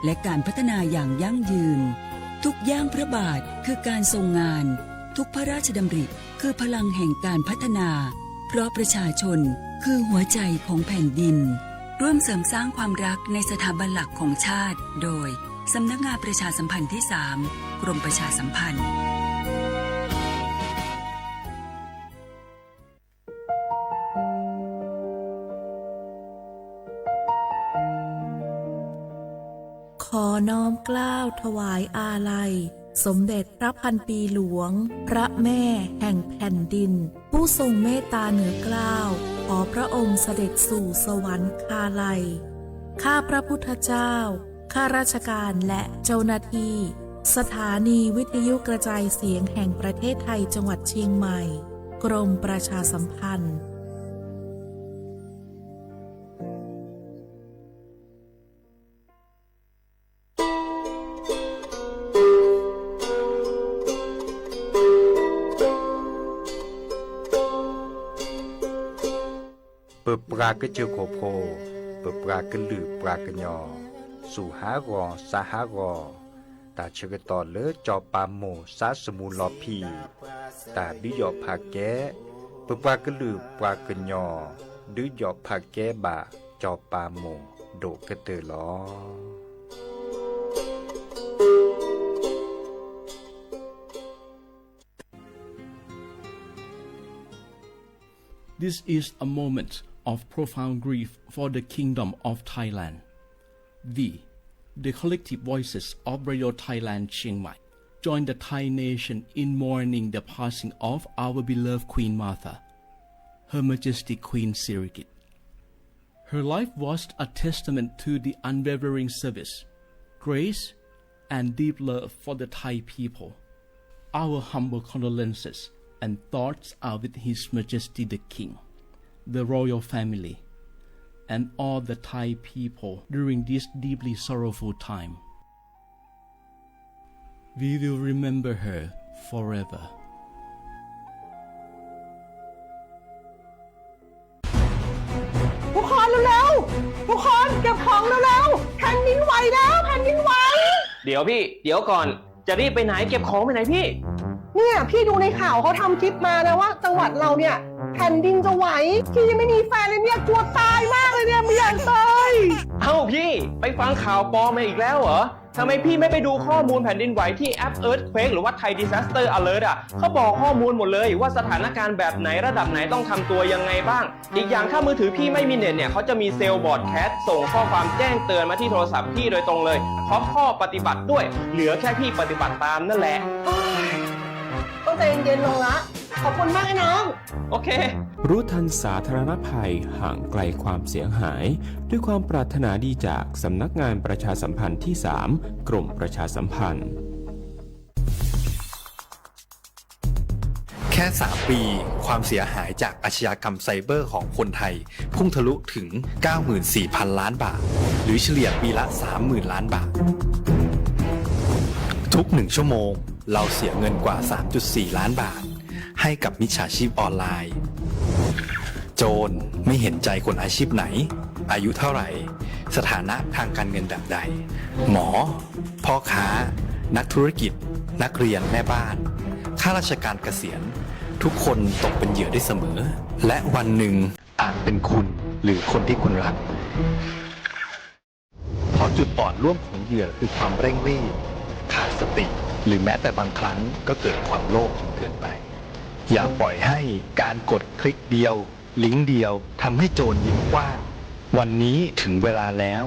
และการพัฒนาอย่างยั่งยืน ทุกย่างพระบาทคือการทรงงาน ทุกพระราชดำริคือพลังแห่งการพัฒนา เพราะประชาชนคือหัวใจของแผ่นดิน ร่วมเสริมสร้างความรักในสถาบันหลักของชาติ โดย สำนักงานประชาสัมพันธ์ที่สาม กรมประชาสัมพันธ์ ขอน้อมเกล้าถวายอาลัย สมเด็จพระพันปีหลวง พระแม่แห่งแผ่นดิน ผู้ทรงเมตตาเหนือเกล้า ขอพระองค์เสด็จสู่สวรรคาลัย ข้าพระพุทธเจ้า ข้าราชการและเจ้าหน้าที่ สถานีวิทยุกระจายเสียงแห่งประเทศไทยจังหวัดเชียงใหม่ กรมประชาสัมพันธ์ ပပှၤကစၢၢ်ခိၣ်ဖိ, ပပှၤကလုာ်ပှၤကညီ, စူၢ်ဟးဂီၤ စါဟးဂီၤ, တၢ်ဆၢကတီၢ်လၢစီၤပၤမိၢ်စါစမူလီၤဖံး, တၢ်ဒုးယီၣ်ဖးကဲ, ပပှၤကလုာ်ပှၤကညီ ဒုးယီၣ်ဖးကဲဘၣ်စီၤပၤမိၢ်ဒိၣ်ကတၢၢ်လီၤ. This is a moment of profound grief for the Kingdom of Thailand. We, the collective voices of Radio Thailand Chiang Mai, join the Thai nation in mourning the passing of our beloved Queen Mother, Her Majesty Queen Sirikit. Her life was a testament to the unwavering service, grace, and deep love for the Thai people. Our humble condolences and thoughts are with His Majesty the King, the royal family, and all the Thai people during this deeply sorrowful time. We will remember her forever. ทุกคนเร็วๆ ทุกคนเก็บของเร็วๆ แผ่นดินไหวแล้ว แผ่นดินไหว เดี๋ยวพี่ เดี๋ยวก่อน จะรีบไปไหน เก็บของไปไหนพี่ เนี่ยพี่ดูในข่าวเขาทำคลิปมานะว่าจังหวัดเราเนี่ยแผ่นดินจะไหว พี่ยังไม่มีแฟนเลยเนี่ยกลัวตายมากเลยเนี่ยไม่อยากตาย เอ้าพี่ ไปฟังข่าวปลอมมาอีกแล้วเหรอ ทำไมพี่ไม่ไปดูข้อมูลแผ่นดินไหวที่แอป Earthquake หรือว่า Thai Disaster Alert อ่ะ เขาบอกข้อมูลหมดเลยว่าสถานการณ์แบบไหนระดับไหนต้องทำตัวยังไงบ้าง อีกอย่างถ้ามือถือพี่ไม่มีเน็ตเนี่ย เขาจะมี cell broadcast ส่งข้อความแจ้งเตือนมาที่โทรศัพท์พี่โดยตรงเลย พร้อมข้อปฏิบัติด้วย เหลือแค่พี่ปฏิบัติตามนั่นแหละ ต้องใจเย็นๆ ลงละ ขอบคุณมากไอ้น้อง โอเค รู้ทันสาธารณภัย ห่างไกลความเสียหาย ด้วยความปรารถนาดีจากสำนักงานประชาสัมพันธ์ที่สาม กรมประชาสัมพันธ์ แค่ สาม ปี ความเสียหายจากอาชญากรรมไซเบอร์ของคนไทย พุ่งทะลุถึง เก้าหมื่นสี่พันล้านบาท หรือเฉลี่ยปีละ สามหมื่นล้านบาท ทุกหนึ่งชั่วโมง เราเสียเงินกว่า สามจุดสี่ล้านบาท ให้กับมิจฉาชีพออนไลน์ โจรไม่เห็นใจคนอาชีพไหน อายุเท่าไหร่ สถานะทางการเงินแบบใด หมอ พ่อค้า นักธุรกิจ นักเรียน แม่บ้าน ข้าราชการเกษียณ ทุกคนตกเป็นเหยื่อได้เสมอ และวันหนึ่งอาจเป็นคุณหรือคนที่คุณรัก เพราะจุดอ่อนร่วมของเหยื่อคือความเร่งรีบ ขาดสติ หรือแม้แต่บางครั้งก็เกิดความโลภจนเกินไป อย่าปล่อยให้การกดคลิกเดียว ลิงก์เดียวทำให้โจรยิ้มกว้าง วันนี้ถึงเวลาแล้ว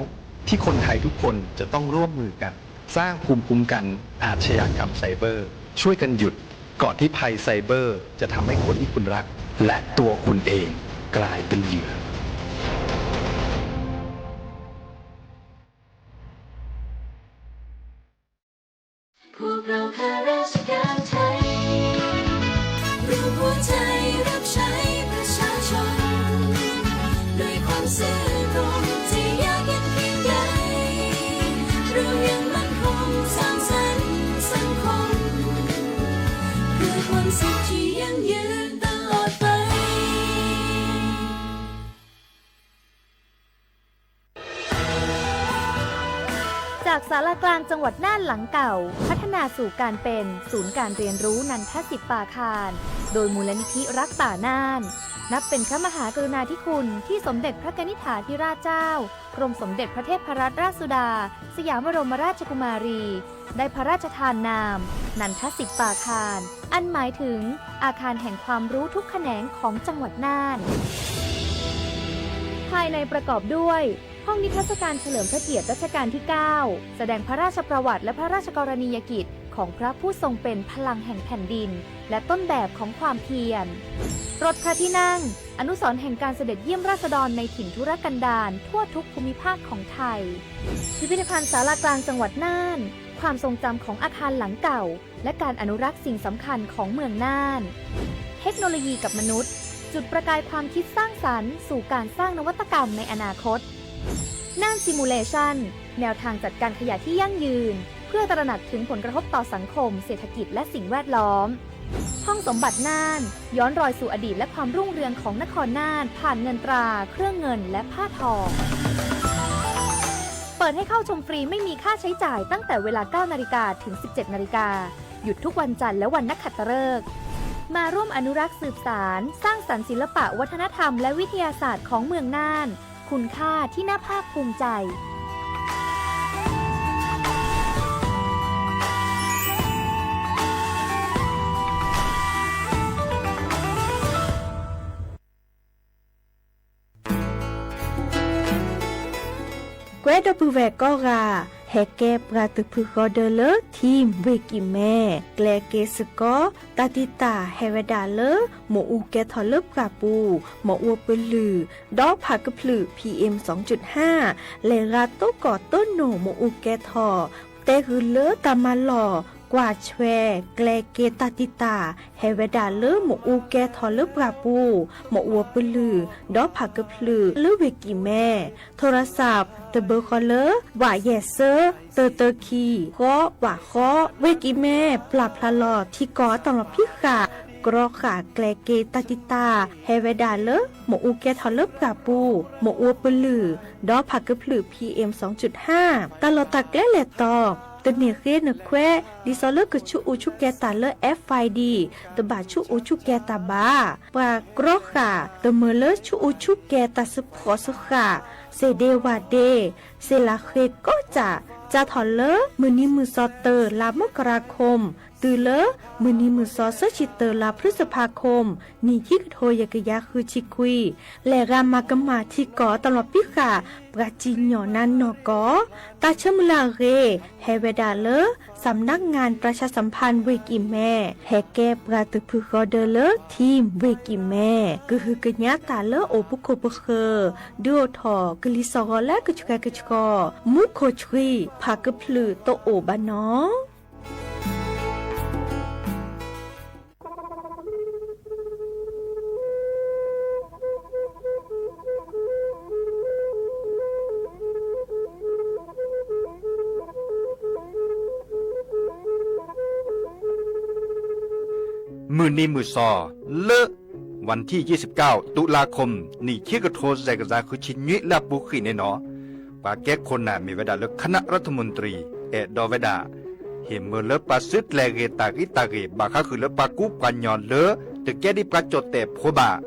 ที่คนไทยทุกคนจะต้องร่วมมือกัน สร้างภูมิคุ้มกันอาชญากรรมไซเบอร์ ช่วยกันหยุดก่อนที่ภัยไซเบอร์จะทำให้คนที่คุณรัก และตัวคุณเองกลายเป็นเหยื่อ พวกเราข้าราชการไทย รวมหัวใจรับใช้ประชาชน ด้วยความซื่อตรง จะยากเย็นเพียงใด เรายังมั่นคงสร้างสรรค์สังคม เพื่อความสุขที่ยั่งยืนตลอดไป จากศาลากลางจังหวัดน่านหลังเก่า พัฒนาสู่การเป็นศูนย์การเรียนรู้นันทสิปปาคาร โดยมูลนิธิรักป่าน่าน นับเป็นพระมหากรุณาธิคุณที่สมเด็จพระกนิษฐาธิราชเจ้า กรมสมเด็จพระเทพรัตนราชสุดา สยามบรมราชกุมารี ได้พระราชทานนาม นันทสิปปาคาร อันหมายถึงอาคารแห่งความรู้ทุกแขนงของจังหวัดน่าน ภายในประกอบด้วย ห้องนิทรรศการเฉลิมพระเกียรติรัชกาลที่ เก้า แสดงพระราชประวัติและพระราชกรณียกิจของพระผู้ทรงเป็นพลังแห่งแผ่นดิน และต้นแบบของความเพียร รถพระที่นั่ง อนุสรณ์แห่งการเสด็จเยี่ยมราษฎรในถิ่นทุรกันดารทั่วทุกภูมิภาคของไทย พิพิธภัณฑ์ศาลากลางจังหวัดน่าน ความทรงจำของอาคารหลังเก่า และการอนุรักษ์สิ่งสำคัญของเมืองน่าน เทคโนโลยีกับมนุษย์ จุดประกายความคิดสร้างสรรค์สู่การสร้างนวัตกรรมในอนาคต น่าน Simulation แนวทางจัดการขยะที่ยั่งยืน เพื่อตระหนักถึงผลกระทบต่อสังคม เศรษฐกิจ และสิ่งแวดล้อม ห้องสมบัติน่าน ย้อนรอยสู่อดีตและความรุ่งเรืองของนครน่าน ผ่านเงินตรา เครื่องเงิน และผ้าทอง เปิดให้เข้าชมฟรีไม่มีค่าใช้จ่ายตั้งแต่เวลา เก้านาฬิกา ถึง สิบเจ็ดนาฬิกา หยุดทุกวันจันทร์และวันนักขัตฤกษ์ มาร่วมอนุรักษ์สืบสาน สร้างสรรค์ศิลปะวัฒนธรรมและวิทยาศาสตร์ของเมืองน่าน คุณค่าที่น่าภาคภูมิใจ ကွဲဒီပုၢ်ဝဲၢ်ကိးဂၤ ဟဲကဲပှၤတဖုဃီဒၢလၢ ထံၣ်ဝ့ၢ်ကံၣ်မဲ ကျဲက့ၤစ့ၢ်ကီး တၢ်တံာ်တာ်ဟဲဝဲဒၣ်လၢ မ့ၣ်အူကဲထီၣ်လၢပှၢ်ပူၤ မ့ၣ်အူပလုၢ် ဒီးဖးကဖျုး PM စင် လဲၤဂၤတိကီၢ်တိနိၣ် မ့ၣ်အူကဲထီၣ် တဲဂုာ်လၢတၢ်မၤလီၢ် ကွၢ်ဆွဲ ကျဲက့ၤတၢ်တံာ်တာ် ဟဲဝဲဒၣ်လၢ မ့ၣ်အူကဲထီၣ်လၢပှၢ်ပူၤ မ့ၣ်အူပလုၢ် ဒီးဖးကဖျုး လၢဝ့ၢ်ကံၣ်မဲ ထိရစး တဘၢဃီလၢ ဝးယဲၢ်စၢ တၢတၢခံ ဃီ ဝးဃီ ဝ့ၢ်ကံၣ်မဲ ပျၢ်ဖျါလီၤထံကီၢ်အတၢ်လီၢ်ဖံးဃာ် ကြီဃာ်ကျဲက့ၤတၢ်တံာ်တာ် ဟဲဝဲဒၣ်လၢ မ့ၣ်အူကဲထီၣ်လၢပှၢ်ပူၤ မ့ၣ်အူပလုၢ် ဒီးဖးကဖျုး PM စင် တၢ်လီၢ်တၢ်ကျဲလဲၤတီၤ တန့ၢ်ဃ့နခွဲး ဒ်သိးလၢကဆူးအူဆူးကဲၤတၢ်လၢ FID တဘၣ်ဆူးအူဆူးကဲၤတၢ်ဘၣ်. ပှၤကြီဃာ် တမုာ်လၢဆူးအူဆူးကဲၤတၢ်စ့ဖှိၣ်စဃာ် စ့ၣ်ဒ့ဝၣ်ဒ့ စ့ၣ်လးဃ့ကိးစၢ် စးထီၣ်လၢ မုၢ်နံၤမုၢ်စီၤတၢ လါမကရၤခိၣ် တုၤလၢ မုၢ်နံၤမုၢ်စီၤဆၢဆံတၢ လါဖျုစဖးခိၣ် နံၣ်ခံကထိယဲၢ်ကယၤဃုဆံခွံ လဲၤဂၤမၤကမၣ်ထံကီၢ်အတၢ်လီၢ်ဖံးဃာ် ပှၤစံၣ်ညီၣ်နါနီၢ်ကီၢ် တၢ်ဆၢမုၢ်လၢ်အဂ့ၢ် ဟဲဝဲဒၣ်လၢ สำนักงานประชาสัมพันธ์ ဝ့ၢ်ကံၣ်မဲ ဟဲကဲပှၤတဖုဃီဒၢလၢ ထံၣ်ဝ့ၢ်ကံၣ်မဲ ကဟုကညးတၢ်လၢအိၣ်ပခိၣ်ပဃၢၤ ဒုးအိၣ်ထီၣ်ကလံၤစီၣ်ဂီၤလၢကဆှဲကဆှီ မူခိၣ်ဆှံ ဖးကဖျုးတအိၣ်ဘၣ်နီၤ. မုၢ်နံၤမုၢ်စီၤလၢ วันที่ยี่สิบเก้า ตุลาคม နံၣ်ခံကထိယဲၢ်ကယၤဃုဆံနွံလၢအပူၤကွံာ်န့ၣ်နီၤ, ပှၤကဲခိၣ်နၢ်မ့ၢ်ဝဲဒၣ်လၢ คณะรัฐมนตรี အဲၣ်ဒိးဝဲဒၣ် ဟ့ၣ်မၢလၢပှၤစုကျဲၤဂ့ၤတၢ်ဂံၢ်တၢ်ဂ့ၤ ဘၣ်ဃးဃုာ်လၢပှၤကူပှၤညီလၢ တကဲဒ်ပှၤကၠီၣ်တဲၣ်ဖိဘၣ်,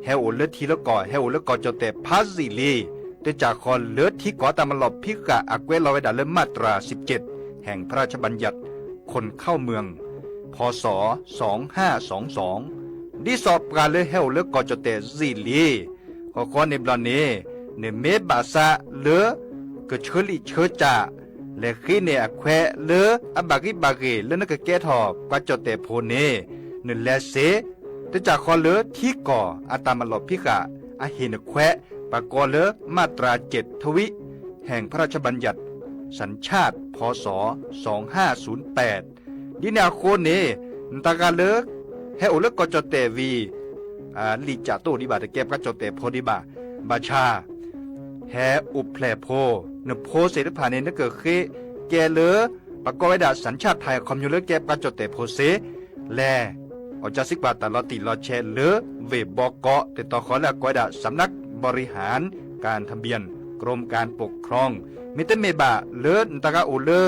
ဟဲအိၣ်လၢထံလၢကီၢ် ဟဲအိၣ်လၢကီၢ်ကၠီၣ်တဲၣ်ဖးယံာ်လံ, တကးဃီလၢထံကီၢ်တၢ်မၤလီၢ်ဖံးဃာ်အကွဲးလီၤဝဲဒၣ်လၢ มาตราสิบเจ็ด แห่งพระราชบัญญัติคนเข้าเมือง พ.ศ. สองห้าสองสอง ဒ်သိးပှၤလၢဟဲအိၣ်လၢကီၢ်ကၠီၣ်တဲၣ်ယံာ်လံ ဃီဃီန့ၣ်ဘျီန့ၣ် နမ့ၢ်ဘၣ်ဆၣ်လၢ ကဆၢလံာ်ဆၢကၠၢ် လဲၤဃ့န့ၢ်အခွဲးလၢအဘၣ်ဂံၢ်ဘၣ်ဂ့ၤ လၢနကကဲထီၣ်ပှၤကၠီၣ်တဲၣ်ဖိန့ၣ် နလဲၤစ့ တကးဃီလၢထံကီၢ်အတၢ်မၤလီၢ်ဖံးဃာ် အဟ့ၣ်နခွဲး ပှၤကိးလၢ มาตราเจ็ด ทวิ แห่งพระราชบัญญัติ สัญชาติ พ.ศ. สองห้าศูนย์แปด ဒ်န့ၣ်အဃိန့ၣ် နတၢ်ဂၤလၢ ဟဲအိၣ်လၢကီၢ်ကၠီၣ်တဲၣ်ဝံၤ လံာ်ကၠၢ်တအိၣ်ဒံးဘၣ် တကဲပှၤကၠီၣ်တဲၣ်ဖိဒံးဘၣ်, ဘၣ်ဆၣ် ဟဲအိၣ်ဖျဲၣ်ဖိ, နဖိသ့ၣ်တဖၣ်န့ၣ် နကဃ့ကဲလၢ ပှၤကိးဝဲဒၣ် สัญชาติไทย အခီပညီလၢကဲပှၤကၠီၣ်တဲၣ်ဖိစ့, လဲၤ အီၣ်ကၢစံးကွၢ်တၢ်လီၤတံၢ်လီၤဆဲးလၢ ဝ့ၢ်ဘီကီး တတီၤဃီလၢအကိးဝဲဒၣ် สำนักบริหารการทะเบียน กรมการปกครอง မ့တမ့ၢ်ဘၣ်လၢနတၢ်ဂၤအိၣ်လၢ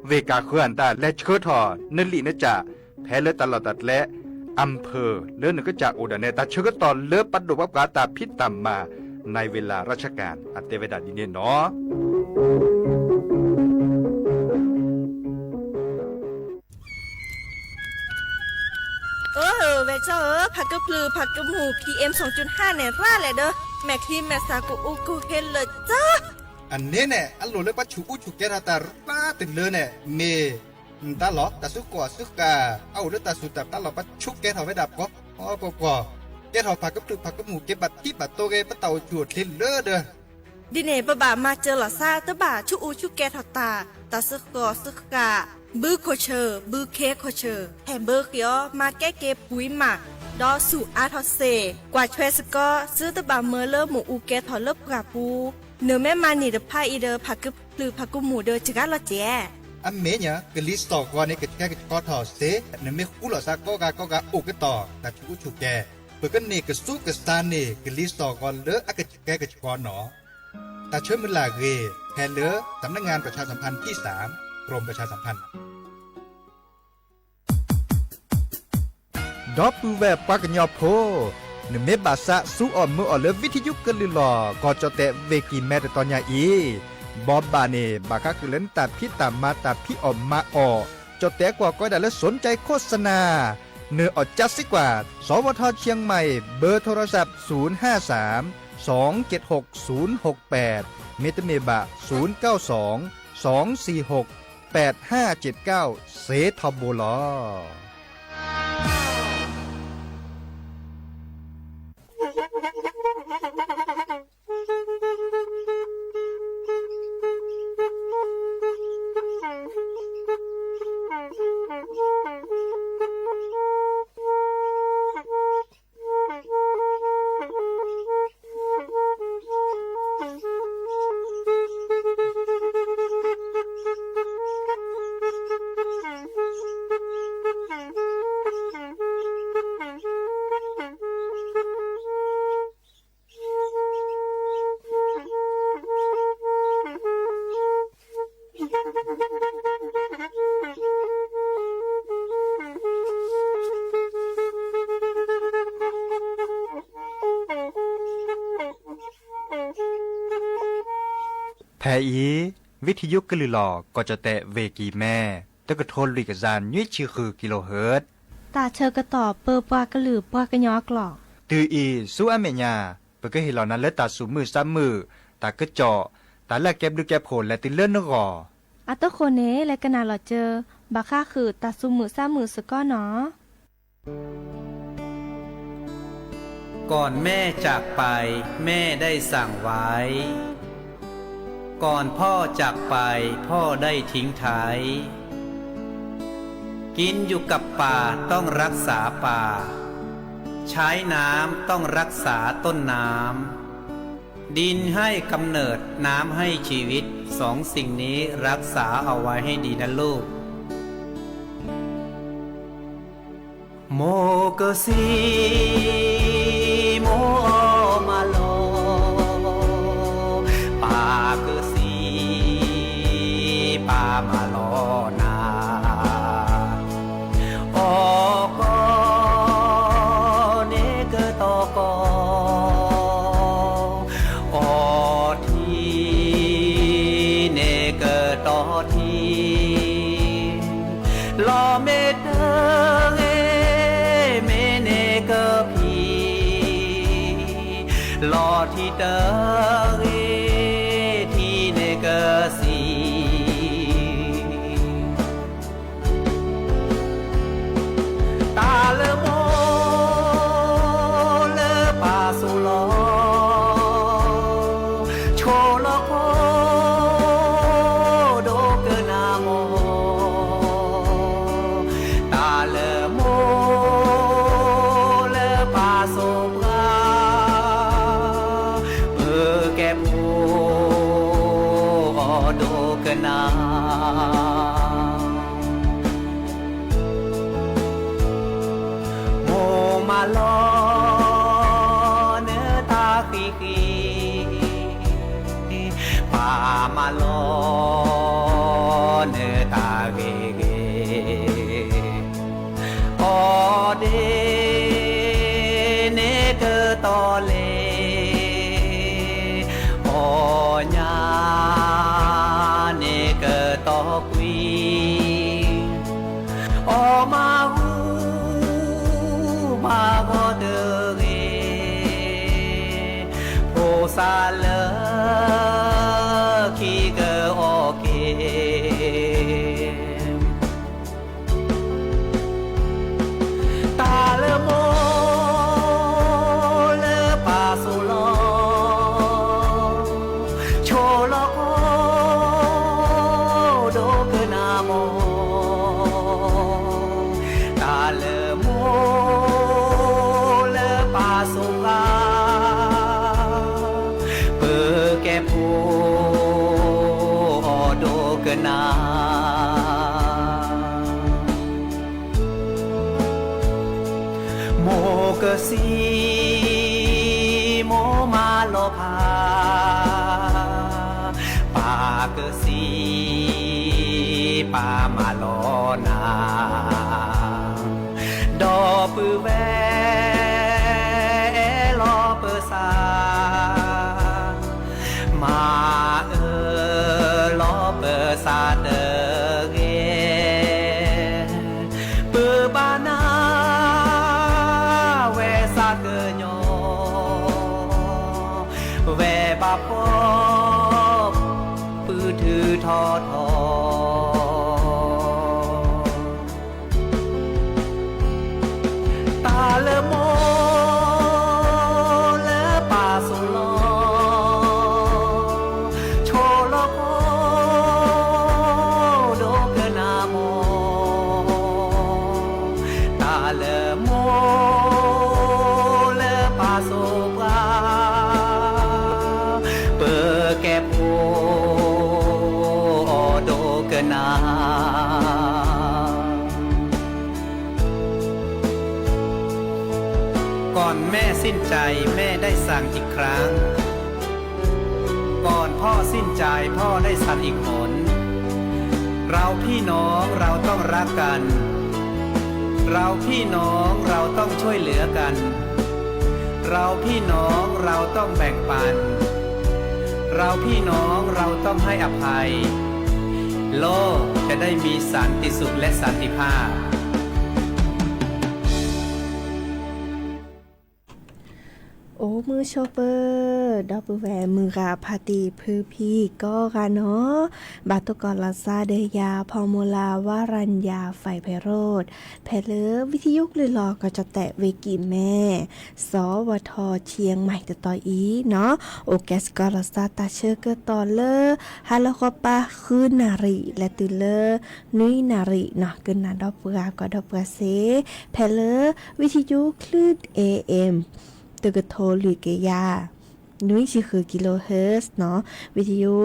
ဝ့ၢ်ကၢ်ဃၢၤအတၢ်လဲၤဆှၢထီၣ်နလံာ်နကၠၣ် ဖဲလၢတၢ်လီၢ်တၢ်ကျဲ อำเภอ လၢနကစၢ်အိၣ်ဒၣ်န့ၣ် တၢ်ဆၢကတီၢ်လၢပဒိၣ်ပှၤပှၤတၢ်ဖံးတၢ်မၤ ในเวลาราชการ အတဲဝဲဒၣ်ဒ်န့ၣ်နီၤ. အၢ ဝဲၢ်ကၠီဧၢ, ဖးကဖျၢၣ်ဖးကမူၣ် PM စူၣ်ဟၣ်န့ၣ် ရၣ်လဲၣ်ဒီး မဲာ်ချံမဲာ်သၣ်ကအိၣ်ကဟ့လၢာ်ကၠီ အန့ၣ်န့ၣ် အလိၣ်လၢပှၤဆူးအူဆူးကဲထီၣ်တၢ်ရၣ်တလၢန့ၣ် မ့ၢ်နတၢ်လီၢ် တၢ်စုကီၢ်စုဃၢ် အအိၣ်လၢတၢ်စူၢ်တၢ်ပျၢ်လီၤ ပှၤဆူးကဲထီၣ်ဝဲဒၣ်ပှၤပှၤပှၤပှၤ, ကဲထီၣ်ဖးကဖျၢၣ်ဖးကမူၣ် က့ၤဘၣ်ထံဘၣ်တိၤဂ့ၤ ပတၢ်အိၣ်ဆူၣ်အိၣ်ချ့လၢဒီး ဒ်န့ၣ် ပဘၣ်မၤစၢၤလီၤသး တဘၣ်ဆူးအူဆူးကဲထီၣ်တၢ်, တၢ်စုကီၢ်စုဃၢ်, ဘုခိၣ်ဆၢၣ် ဘုခ့ခိၣ်ဆၢၣ် ဟဲဘၢဃ့အီၤ မၤကဲက့ၤပှံၤမး, ဒီးဆူးအါထီၣ်စ့ၢ် ကွၢ်ထွဲစ့ၢ်ကီး သုတဘၣ်မၢလၢမ့ၣ်အူကဲထီၣ်လၢပှၢ်ပူၤ, နမ့ၢ်မၤန့ၢ်တဖၣ်အံၤဒီး ဖးကဖျၢၣ်ဖးကမူၣ်ဒီးစှၤလီၤကဲ အမ့ၢ်ညါ ကလံၤစိးဂီၤန့ၣ် ကဆှဲကဆှီထီၣ်စ့ၢ်, နမ့ၢ်ဃူလိာ်သးကိးဂၤကိးဂၤအိၣ်ကတီၢ် တၢ်ဆူးအူဆူးကဲ, ပကန့ၢ်ကဆူးကဆါန့ၢ် ကလံၤစိးဂီၤလၢအကဆှဲကဆှီနီၤ. တၢ်ဆၢမုၢ်လၢ်ဂ့ၤ ဖဲလၢ สำนักงานประชาสัมพันธ์ที่สาม กรมประชาสัมพันธ์ ဒီပုၢ်ဝဲၢ်ပှၤကညီဖိ, နမ့ၢ်ဘၣ်သးစူၤအီၣ်မုာ်အီၣ်လၢ ဝံထယုကလုၢ်လီၤ ကီၢ်ကၠီၣ်တဲၣ်ဝ့ၢ်ကံၢ်မဲတတီၤညါအံၤ, ဘီဘၣ်န့ၣ် ဘၣ်ဃးဃုာ်လၢနတၢ်ဖံးတၢ်မၤတၢ်ဖံးအီၣ်မၤအီၣ်, ကၠီၣ်တဲၣ်ကွၢ်ကီဒၣ်လၢ สนใจโฆษณา နအီၣ်ကၠါစ့ၢ်ကီး, สวท เชียงใหม่ เบอร์โทรศัพท์ ศูนย์ห้าสาม สองเจ็ดหก ศูนย์หกแปด မ့တမ့ၢ်ဘၣ် ศูนย์เก้าสอง สองสี่หก แปดห้าเจ็ดเก้า စ့ထီဘိလီၤ. ဖဲအံၤ ဝံထယုကလုၢ်လီၤ ကီၢ်ကၠီၣ်တဲၣ်ဝ့ၢ်ကံၢ်မဲ တကထိလွံၢ်ကယၤနွံဆံဃု kilohertz တၢ်ဆၢကတီၢ်ပၢပှၤကလုာ်ပှၤကညီအကျိာ်, တုၤအံၤဆူအမဲာ်ညါ ပကဟ့ၣ်လီၤနၤလၢတၢ်သူၣ်မုာ်သးမုာ်, တၢ်ကစီၣ်, တၢ်လၢအကဲဘျုးကဲဖှိၣ်လဲၤတုၤလၢနဂီၢ်. အတဃိန့ၣ် လဲၤကနၣ်လီၤစၢၤ ဘၣ်ဃးဃုာ်တၢ်သူၣ်မုာ်သးမုာ်စ့ၢ်ကီးနီၤ. ก่อนแม่จากไป แม่ได้สั่งไว้ ก่อนพ่อจากไป พ่อได้ทิ้งท้าย กินอยู่กับป่า ต้องรักษาป่า ใช้น้ำ ต้องรักษาต้นน้ำ ดินให้กำเนิด น้ำให้ชีวิต สองสิ่งนี้รักษาเอาไว้ให้ดีนะลูก မိၢ်ကစံး မိၢ်အီၣ်မၤလီၤ, ပၢ်ကစံး ပၢ်မၤလီၤနၤ, အီၣ်ကီၢ်န့ၣ်ကတီၢ်ကီၢ် အီထံန့ၣ်ကတီၢ်ထံ, လီၤမ့ၢ်တဂ့ၤ မ့ၢ်န့ၣ်ကဖံး, လီၤထံတဂ့ၤ ထံန့ၣ်ကဆံး တၢ်လၢမိၢ်လၢပၢ်စိာ်လီၤ, ဆိးလီၤခိၣ်ဒိကနၣ်မီၢ်, တၢ်လၢမိၢ်လၢပၢ်စိာ်ပှၤ ပကဲဖိအီၤဒိကနၣ် မိၢ်မၤလီၤနတၢ်ဃံဃံ, တီကွံာ်, အီၣ်မၤဟူးမၤဂီၤတဂ့ၤ, ဖိသၣ်လၢခံကအီၣ်က့ၤ တၢ်လၢမိၢ်လၢပၢ်စိၤလီၤ, ဆိလီၤခီဒိကနၣ်မီၢ်, တၢ်လၢမိၢ်လၢပၢ်စိၤပှၤ ပကဲဖိအီၤဒိကနၣ်, မိၢ်ကသံ မိၢ်မၤလီၤဖး, ပၢ်ကသံ ပၢ်မၤလီၤနၤ, ဒီပုၢ်ဝဲၢ်အဲၣ်လီၤပသး, မၤအၢလီၤပသးတဂ့ၤ, ပဘၣ်နၢ်ဝဲသးကညီၤ, ဝဲဘၣ်ဖှီၣ် ပုၢ်ထုးထီၣ်ထီ, တၢ်လၢမိၢ်လၢပၢ်စိၤလီၤ, ဆိလီၤခီဒိကနၣ်မီၢ်, တၢ်လၢမိၢ်လၢပၢ်စိၤပှၤ ပကဲဖိအီၤဒိကနၣ်, ก่อนแม่สิ้นใจแม่ได้สั่งอีกครั้ง, ก่อนพ่อสิ้นใจพ่อได้สั่งอีกหน, เราพี่น้องเราต้องรักกัน, เราพี่น้องเราต้องช่วยเหลือกัน, เราพี่น้องเราต้องแบ่งปัน, เราพี่น้องเราต้องให้อภัย, โลกจะได้มีสันติสุขและสันติภาพ. အိၣ်မုာ်ဆိးပၢၤ ဒီပုၢ်ဝဲၢ်မုၢ်ဂၤဖါတံၢ်ဖုဖံကိးဂၤနီၤ, ဘၣ်သကိးလီၤစၢ်ဒီးယၤ ဖီမူလၢ ဝရံယၤ ဖဲဖဲရိၣ်, ဖဲလၢဝံသယုကလုၢ်လီၤကီၢ်ကၠီၣ်တဲၣ်ဝ့ၢ်ကံၢ်မဲ စီၤဝီၤထီၣ်ဆံးမံၤတတီၤအံၤနီၤ, အိၣ်ကဲစ့ၢ်ကီးလီၤစၢ်တၢ်ဆၢကတီၢ်လၢ ဟါလီၤဃီပၤဃုနၣ်ရံၣ် လဲၤတုၤလၢ နွံနၣ်ရံၣ်နီၤ, ကနၣ်ဒီးပှၤကိးဒီးပှၤစ့ၢ်, ဖဲလၢ ဝံသယုကလုၢ် เอเอ็ม တကထိလွံၢ်ကယၤ နွံဆံဃု kilohertz နီၤ, ဝံသယု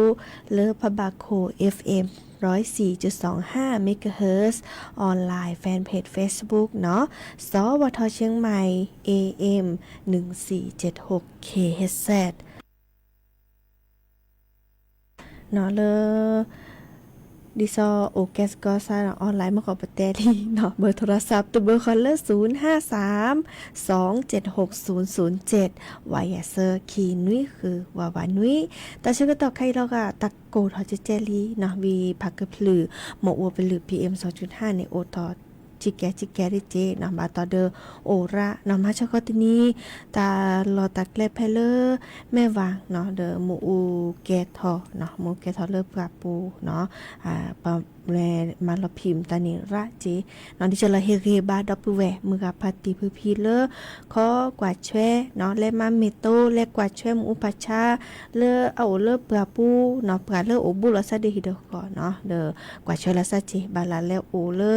လၢဖးဘၣ်ခိၣ် เอฟเอ็ม ร้อยสี่จุดสองห้าเมกะเฮิรตซ์, online fanpage Facebook နီၤ, စီၤဝီၤထီၣ်ဆံးမံၤ เอเอ็ม หนึ่งสี่เจ็ดหกเคเอชเซด နီၤလၢ ဒ်သိးအိၣ်ကဲစ့ၢ်ကီးစၢ် online မ့ၢ်ကီးပတဲလံနီၤ, เบอร์โทรศัพท์ တဘၢဃီလၢ ศูนย์ห้าสาม สองเจ็ดหกศูนย์ศูนย์เจ็ด ဝးယၤဆၢခံနွံဃု ဝးဝးနွံ, တၢ်ဆၢကတီၢ်ခဲအံၤလီၤဂာ် တၢ်ကိၢ်ထီၣ်ကဲကဲလံနီၤ, ဝံၤဖးကဖျုး မ့ၣ်အူပလုၢ် PM สองจุดห้า န့ၣ် အိၣ်ထီၣ် ကဲကဲကဲကဲဒ်က့နီၤ, ဘၣ်တီၤဒီး အိၣ်ရၣ်နီၤ, မၤဆၢကတီၢ်တနံၤ တၢ်လီၢ်တၢ်ကျဲဖဲလၢ မဲၢ်ဝၤနီၤ, ဒီးမ့ၣ်အူကဲထီၣ်နီၤ, မ့ၣ်အူကဲထီၣ်လၢပှၢ်ပူၤနီၤ, ပမၤလီၤဖံးမတၤန့ၣ်ရၣ်က့နီၤ, ဒ်သိးလီၤဟ့ၣ်ဂ့ၤဘၣ်ဒီပုၢ်ဝဲၢ် မုၢ်ဂၤဖါတံၢ်ဖုဖံလၢ ခီကွၢ်ဆွဲနီၤ, လဲၤမၤမ့ၢ်တိ လဲၤကွၢ်ဆွဲမ့ၣ်အူဖးဆါ လၢအအိၣ်လၢပှၢ်ပူၤနီၤ, ပှၤလၢအိၣ်ဘူးလီၤစၢ်ဒ်ဟံၣ်ဒီးဃီနီၤ, ဒီးကွၢ်ဆွဲလီၤစၢ်က့ၤ ဘၣ်လၢလဲၤအိၣ်လၢ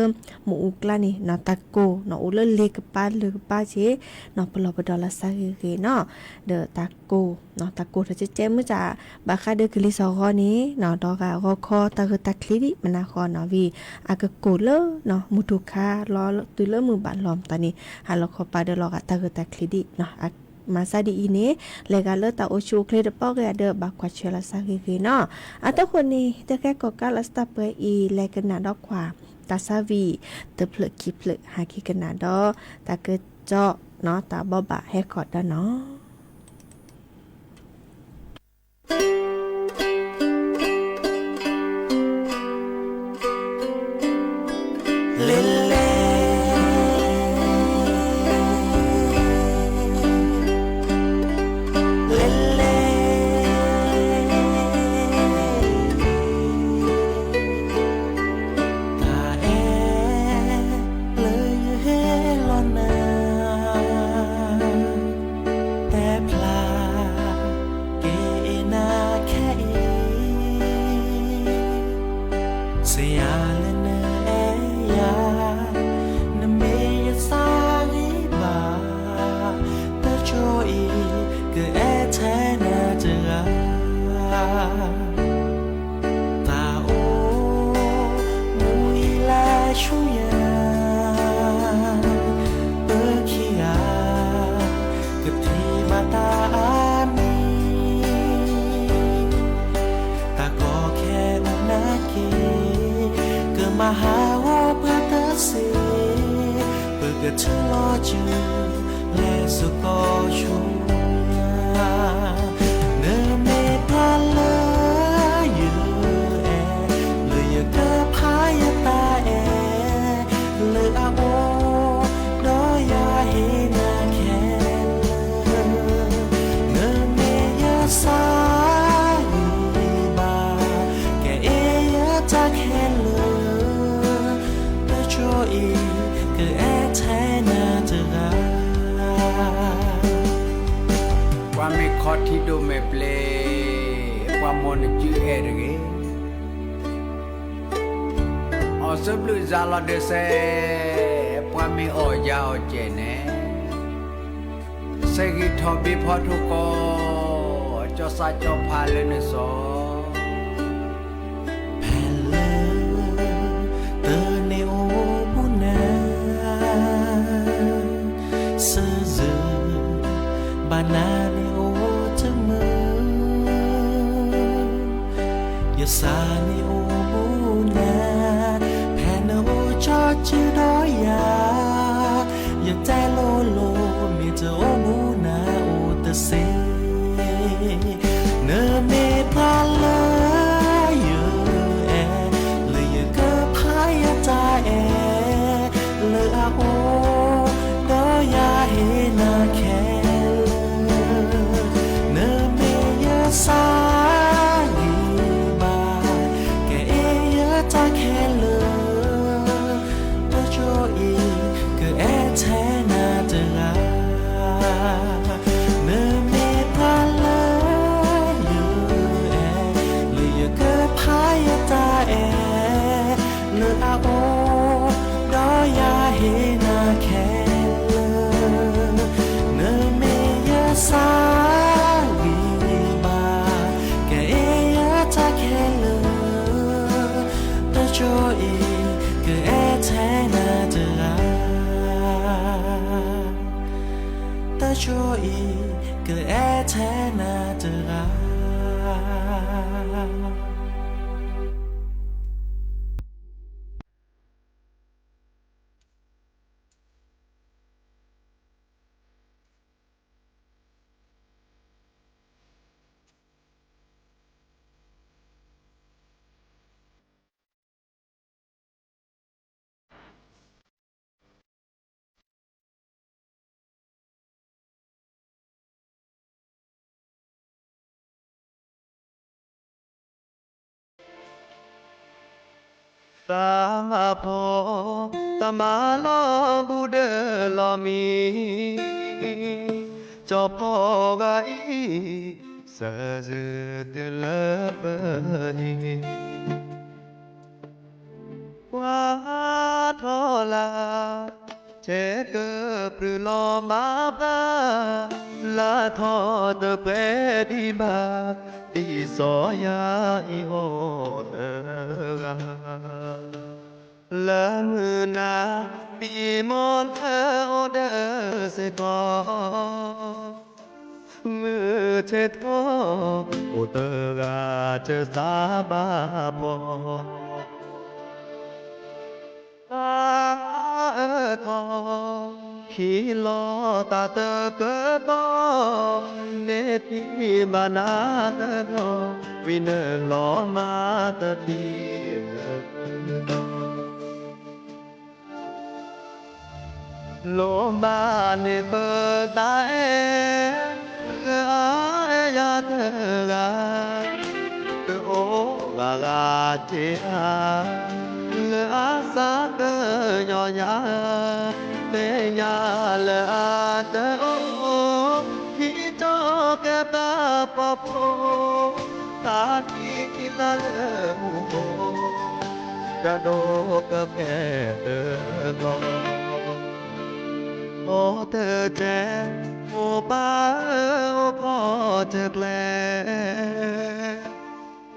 မ့ၣ်အူကျါန့ၣ်နီၤ, တၢ်ကိၢ်နီၤ, အိၣ်လၢလ့ကပၤလၢကပၤက့နီၤ, ပလီၢ်ပဒီလီၤစၢ်ဂ့ၤဂ့ၤနီၤ, ဒီးတၢ်ကိၢ်နီၤ, တၢ်ကိၢ်ထီၣ်ကဲကဲ မ့ၢ်တၢ်ဘၣ်ဃးဒီးကလံၤစိးဂီၤန့ၣ်နီၤ, ဒီးဂၤဂီၤခီတၢ်ဂ့ၢ်တၢ်ချံဒံး မနၤဃီနီၤ, ဝံၤအကကိၢ်လၢနီၤ မုၢ်ထူၣ်ခါလီၤတုၤလၢမုၢ်ဘၣ်လီၤမတၤန့ၣ်, ဟါလီၤခီပၤဒီးလီၤဂာ်တၢ်ဂ့ၢ်တၢ်ချံဒံးနီၤ, မၤစၢ်ဒ်အံၤန့ၣ် လဲၤဂၤလၢတၢ်အိၣ်ဆူၣ်အိၣ်ချ့တပီၢ်ဂ့ၤဒီး ဘၣ်ကွၢ်ဆွဲလီၤစၢ်ဂ့ၤဂ့ၤနီၤ, အတၢ်ဃိန့ၣ် တၢ်ဃဲကီၣ်ကးလီၤစၢ်ပှဲၤအံၤ လဲၤကနၣ်ဒီးကွၢ် တၢ်ဆါဝံၤ တဖျၢၣ်ခံဖျၢၣ် ဟးက့ၤကနၣ်ဒီး တၢ်ကစီၣ်နီၤ, တၢ်ဘီဘၣ်ဟဲခီၣ်ဒီးနီၤ. လဲၤလဲၤ လဲၤလဲၤ တၢ်အဲၣ်လၢယဟ့ၣ်လီၤနၤ တဲဖျါ က့ၤအ့ၣ်နၤခဲအံၤ စံးယၤလၢနအဲၣ်ယၤ နမ့ၢ်ယသးဂံၢ်ဘါ တကၠိအံၤ ကအဲၣ်ထဲနၤတဂၤ တၢ်အိၣ်မူအံၤလၢဆူယၤ ပခံဂၤ ကထံၣ်ဘၣ်တၢ်အါမံၤ တၢ်ကီခဲအိၣ်နာ်က့ၤ ကမၤဟးဂီၤပှၤတသ့ ပကထံၣ်လီၤစု လဲၤစ့ၢ်ကီးဆူညါ နမ့ၢ်ပှၤလၢယအဲၣ် လၢယကဖးယတၢ်အဲၣ် လၢအအိၣ် ဒီးယၤဟ့ၣ်နၤခဲလၢာ် နမ့ၢ်ယသးဂံၢ်ဘါ ကအဲၣ်ယတၢ်ခဲလၢာ် တကၠိအံၤ ကအဲၣ်ထဲနၤတဂၤ ပှၤမ့ၢ်ခီထံဒိၣ်မဲာ်ဘျဲၣ် ပှၤမိၢ်နစုအဲၣ်တဂ့ၤ အီၣ်စၢဘျုးစးလီၤဒၢးစဲး ပှၤမ့ၢ်အီၣ်ယၤအီၣ်ကဲၣ်န့ၣ် စဲးဂံၢ်ထီၣ်ဘ့ဖီထိၣ်ကီး ကၠီစးကၠီဖးလၢနစီၤ ဖဲလၢ တၢ်န့ၣ်အိၣ်ဘူးနၤ စၢၢ်စၢၢ် ဘၣ်နၤန့ၣ်အိၣ်တမုာ် ယသးန့ၣ်အိၣ်ဘူးနၤ ဖဲနအိၣ်ကၠီစုဒီးယၤ ယတဲလိၤလိၤ မ့ၢ်တအိၣ်ဘူးနၤအိၣ်တသ့ နမ့ၢ်ပှၤလၢယအဲၣ် လၢယကဖးယတၢ်အဲၣ် လၢအအိၣ် ဒီးယၤဟ့ၣ်နၤခဲလၢာ် နမ့ၢ်ယသးဂံၢ်ဘါ ကအဲၣ်ယတၢ်ခဲလၢာ် တကၠိအံၤ ကအဲၣ်ထဲနၤတဂၤ နမ့ၢ်ပှၤလၢယအဲၣ် လၢယကဖးယတၢ်အဲၣ် လၢအအိၣ် ဒီးယၤဟ့ၣ်နၤခဲလၢာ် နမ့ၢ်ယသးဂံၢ်ဘါ ကအဲၣ်ယတၢ်ခဲလၢာ် တကၠိအံၤ ကအဲၣ်ထဲနၤတဂၤ တကၠိအံၤ ကအဲၣ်ထဲနၤတဂၤသးဖီ တၢ်မၤလီၤဘူးဒီးလီၤမံၤ, ကၠီဖီဂၤအံၤ စၢၢ်စုတုၤလၢပဟံၣ် ကွၢ်ထီၣ်လၢ် ဆဲးကပြုၢ်လီၤမၤဘၣ်, လၢထီၣ်တပှဲၤဒံးဘၣ်, ဒ်စီၤယၤအံၤအိၣ်တဂၤ, လၢမုၢ်နၤ ပံၤမီၢ်လၢအိၣ်ဒီးစ့ၢ်ကီး မုၢ်ဆ့ၣ်ထီၣ် အိၣ်တဂၤတသးဘၣ်ဖီ, သးအၢထီၣ် ဟံးလီၤတၢ်တကတီၢ်, န့ၢ်ထံၣ်ဘၣ်နၤတဘျီ, ဝံၤနုာ်လီၤမၤတထံၣ် လိၣ်ဘၣ်န့ၢ်ပတၢ်အဲၣ် လၢအအဲၣ်ယၤတဂၤ, ကအိၣ်ဂၤဂၤစ့ဧါ, လၢအစးကညီၤယၤ, သ့ၣ်ညါလၢအတအိၣ်, ဟံးထီၣ်ကဲဘၣ်ပှၤဖိ, သးကံၢ်လၢလၢမူခိၣ် ကဒိးကပှဲၤတဂီၢ်, အိၣ်တကဲ, မိၢ်ပၢ်ဧၢ အိၣ်ခိးတကျဲ,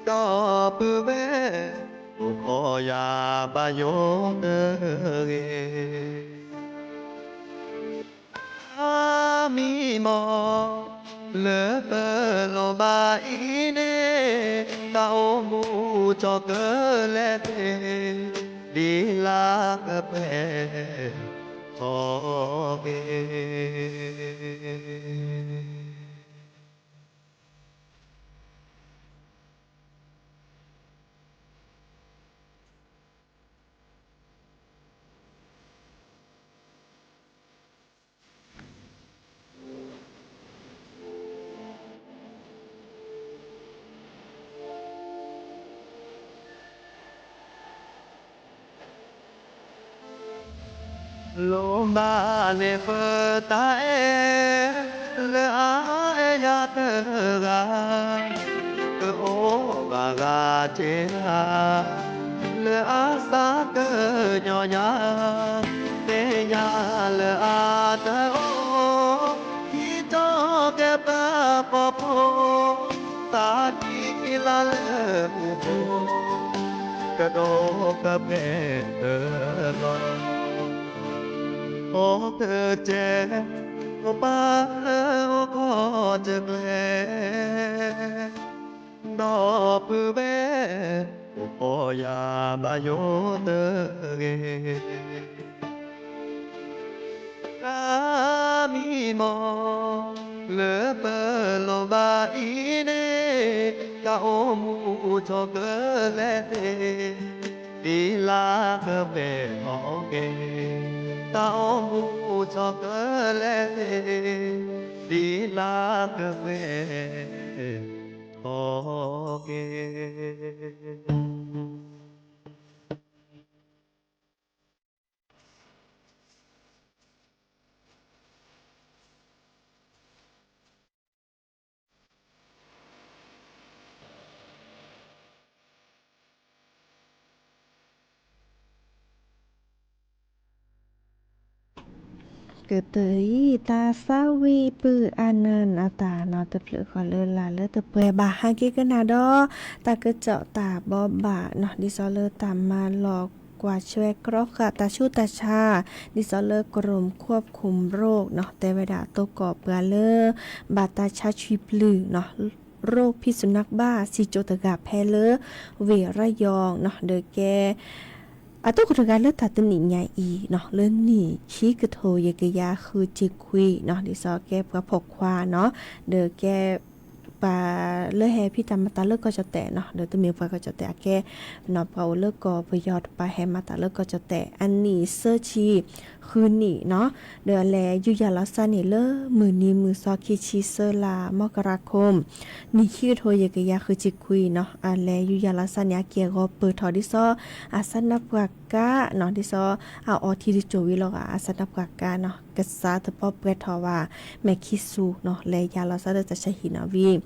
ဒီပုၢ်ဝဲၢ် အိၣ်ခိးယၤဘၣ်ယိၣ်တဂ့ၤ. အမံၤမီၢ် လၢပလိၣ်ဘၣ်အံၤန့ၣ်, တၢ်အိၣ်မူထီၣ်ကလဲာ်သ့ၣ်, ဒ်လၢကပှဲၤထီၣ်က့ၤ လိၣ်ဘၣ်န့ၢ်ပတၢ်အဲၣ် လၢအအဲၣ်ယၤတဂၤ, ကအိၣ်ဘၣ်ဂၤတ့ၢ်ဧါ, လၢအစးကညီၤယၤ, သ့ၣ်ညါလၢအတအိၣ်, ဟံးထီၣ်ကဲဘၣ်ပှၤဖိ, သးကံၢ်လၢလၢမူခိၣ် ကဒိးကပှဲၤတဂီၢ်, အိၣ်တကဲ, မိၢ်ပၢ်ဧၢ အိၣ်ခိးတကျဲ, ဒီပုၢ်ဝဲၢ် အိၣ်ခိးယၤဘၣ်ယိၣ်တဂ့ၤ. အမံၤမီၢ် လၢပလိၣ်ဘၣ်အံၤန့ၣ်, တၢ်အိၣ်မူထီၣ်ကလဲာ်သ့ၣ်, ဒ်လၢကပှဲၤထီၣ်က့ၤ, တၢ်အိၣ်မူထီၣ်ကလဲာ်သ့ၣ်, ဒ်လၢကပှဲၤထီၣ်က့ၤ. ကတၢၢ်အံၤ တၢ်သးဝံၣ်ပုၢ်အနၢၣ်အတၢ်နီၤ တဖျၢၣ်ဃီလၢလာ်လၢတပှဲၤဘၣ် ဟဲက့ၤကနၣ်ဒီး တၢ်ကစီၣ်တၢ်ဘိးဘၣ်နီၤ ဒ်သိးလၢတၢ်မၤလီၤကွၢ်ဆွဲကြီဃာ်တၢ်ဆူးတၢ်ဆါ ဒ်သိးလၢ กรมควบคุมโรคနီၤ တဲဝဲဒၣ် တိၢ်ကီၢ်ပှၤလၢ ဘၣ်တၢ်ဆါဆွံပျုၢ်နီၤ โรคพิษสุนัขบ้า စံၣ်စိၤတဂၤဖဲလၢ ဝ့ၢ်ရယီၤနီၤ ဒီးကဲ အတိၢ်ကီၢ်တဂၤလၢတၢ်တနံၣ်ညါအံၤနီၤ လၢနံၣ်ခံကထိယဲၢ်ကယၤဃုဆံခွံနီၤ ဒ်သိးကဲပှၤဖီၣ်ခွါနီၤ ဒီးကဲ ပှၤလၢဟဲဖံးတၢ်မၤတၢ်လၢကီၢ်ကၠီၣ်တဲၣ်နီၤ ဒီးတမ့ၢ်ပှၤကီၢ်ကၠီၣ်တဲၣ်အကဲ ပှၤအိၣ်လၢကီၢ်ပယီၤတပၤဟဲမၤတၢ်လၢကီၢ်ကၠီၣ်တဲၣ် အနံၣ်သၢဆံဃုနံၣ်နီၤ ဒီးအလဲၤယူၤယၤလီၤစၢ်န့ၣ်လၢမုၢ်နံၤမုၢ်သီခံဆံသၢလါ မကရၤခိၣ် နံၣ်ခံကထိယဲၢ်ကယၤဃုဆံခွံနီၤ အလဲၤယူၤယၤလီၤစၢ်န့ၣ် အက့ၢ်အဂီၤပၢၢ်ထီၣ်ဒ်သိး အစၢနါပှၢ်ကါနီၤ ဒ်သိး အအီထံတစိၤဝံၤလီၤဂာ် အစၢနါပှၢ်ကါနီၤ ကစးတပီၢ်ပှဲၤထီၣ်ဘၣ် မဲာ်ခံဆူနီၤ လဲၤယၤလီၤစၢ်လၢတၢ်ဆါဟံၣ်နီၤဝံၤ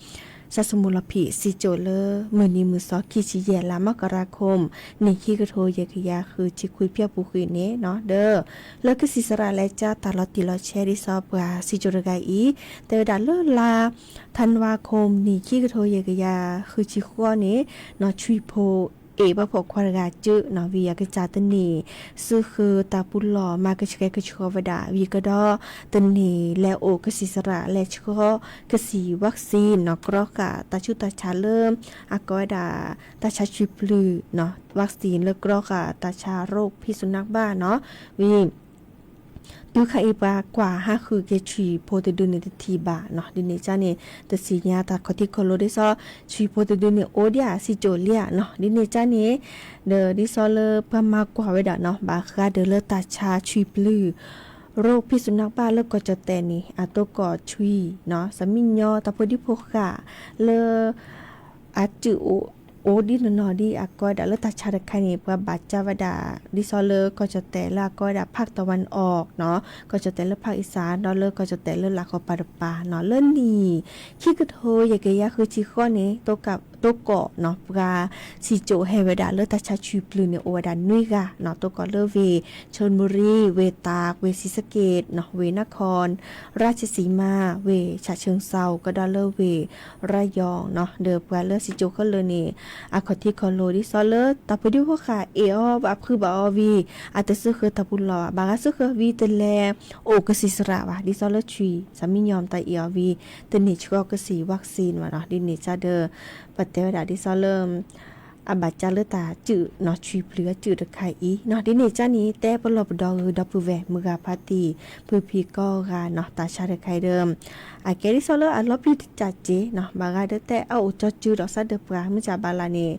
စၢ်စမူလီၤဖံးစံၣ်စိၤလၢ မုၢ်နံၤမုၢ်သီခံဆံယဲၢ်လါ မကရၤခိၣ် နံၣ်ခံကထိယဲၢ်ကယၤဃုဆံခွံဖၠၣ်ပူၤဃံန့ၣ်နီၤ ဒီး လၢကစံးစရးလဲၤကၢ်တၢ်လီၤတံၢ်လီၤဆဲးဒ်သိးပှၤစံၣ်စိၤတဂၤအံၤ တဲဝဲဒၣ်လၢလါ ထါနဝါခိၣ် နံၣ်ခံကထိယဲၢ်ကယၤဃုဆံဃိးန့ၣ် နီၢ်ဆွံၣ်ဖိ အ့ၣ်ပှၤဖီၣ်ခွါတဂၤကၢနီၤ ဝံၤအကစၢ်တန့ၢ် သုဃုတၢ်ပူၤလီၢ်မၤကဆှဲကဆှီဝဲဒၣ် ဝံၤကဒီး တန့ၢ်လဲၤအိၣ်ကစံးစရးလဲၤဆှီ ကစံး vaccine နီၤ ကြီဃာ်တၢ်ဆူးတၢ်ဆါလၢ အကိးဝဲဒၣ် တၢ်ဆါဆွံပျုၢ်နီၤ vaccine လၢကြီဃာ်တၢ်ဆါ โรคพิษสุนัขบ้าနီၤ ဝံၤ တုၤခါအံၤပှၤကွၢ်ဟးဃုာ်က့ၤဆွံၣ်ဖိတဒုန့ၣ်တထံၣ်ဘၣ်နီၤ ဒ်န့ၣ်ကၢ်န့ၣ် တသ့ၣ်ညါတၢ်ခီၣ်ထံးခီၣ်လိၤဒ်သိး ဆွံၣ်ဖိတဒုန့ၣ်အိၣ်ဒံးဧါ စံၣ်စိၤလံဧါနီၤ ဒ်န့ၣ်ကၢ်န့ၣ် ဒီးဒ်သိးလၢပှၤမၤကွၢ်ဝဲဒၣ်နီၤ ဘၣ်ဃးဒီးလၢတၢ်ဆါဆွံပျုၢ် ရိဖံးစူၢ်နၢ်ဘၣ်လၢကီၢ်ကၠီၣ်တဲၣ်န့ၣ် အတိကီၢ်ဆွံနီၤ စမံညီတၢ်ဖိဒံဖိဃာ်လၢ အစုးအိၣ် အိၣ်ဒ်နီၢ်နီၢ်ဒ်အကိးဝဲဒၣ်လၢတၢ်ဆါတခါန့ၣ် ပှၤဘၣ်ကၢ်ဝဲဒၣ် ဒ်သိးလၢကီၢ်ကၠီၣ်တဲၣ်လၢအကိးဝဲဒၣ် ဖးကတီၢ်ဝၣ်အီၣ်နီၤ ကီၢ်ကၠီၣ်တဲၣ်လၢဖးအံၣ်စၢ် ဒီးလၢကီၢ်ကၠီၣ်တဲၣ်လၢလာ်ဃီပၤတပၤနီၤ လၢနံၣ် ခံကထိယဲၢ်ကယၤဃုဆံဃိးန့ၣ် တိကီၢ်နီၤ ပှၤစံၣ်စိၤဟဲဝဲဒၣ်လၢတၢ်ဆါဆွံပျုၢ်န့ၣ် အိၣ်ဝဲဒၣ်နွံဂၤနီၤ တိကီၢ်လၢဝ့ၢ် ခၠိၣ်မရံ ဝ့ၢ်တၢ် ဝ့ၢ်ဆံးစက့းနီၤ ဝ့ၢ်နခီၣ် ရၢ်ၡစံမါ ဝ့ၢ်ဆၣ်ဆၢၣ်စၢ် ကဒီးလၢဝ့ၢ် ရၢယီၤနီၤ ဒီးပှၤလၢစံၣ်စိၤခဲလၢာ်န့ၣ် အခီၣ်ထံးခီၣ်လိၤ ဒ်သိးလၢတၢ်ဖိဒံဖိဃာ်အ့ၣ်အီၤဘၣ်ဖုးဘၣ်အီၤဝံၤ အတစၢဃာ်တၢ်ပူၤလီၢ်ဘၣ် ဘၣ်ဂၤစၢဃာ်ဝံၤတလဲၤအိၣ်ကစံၣ်စရၣ်ဘၣ် ဒ်သိးလၢဆွံစမံညီမတၤအ့ၣ်အီၤဝံၤ တန့ၢ်ဆှၢကစံၣ် vaccine ဘၣ်နီၤ ဒ်န့ၣ်ကဒီး ပတဲဝဲဒၣ်ဒ်သိးလၢ အဘၣ်ကၢ်လၢတၢ်စုးနီၤ ဆွံပျုၢ်အစုးတခါအံၤနီၤ ဒ်န့ၣ်ကန့ၣ် တဲပလီၢ်ပဒီဂ့ၤဒီပုၢ်ဝဲၢ်မုၢ်ဂၤဖါတံၢ် ဖုဖံကိးဂၤနီၤ တၢ်ဆါတခါအံၤဒီး အကဲဒ်သိးလၢအလီၤပျံၤတစဲးကဲနီၤ ဘၣ်ဂၤဒီးတဲအအိၣ်ကၠီစုဒီးစးဒီးပှၤ မုၢ်ဆါဘၣ်လၢ်န့ၣ်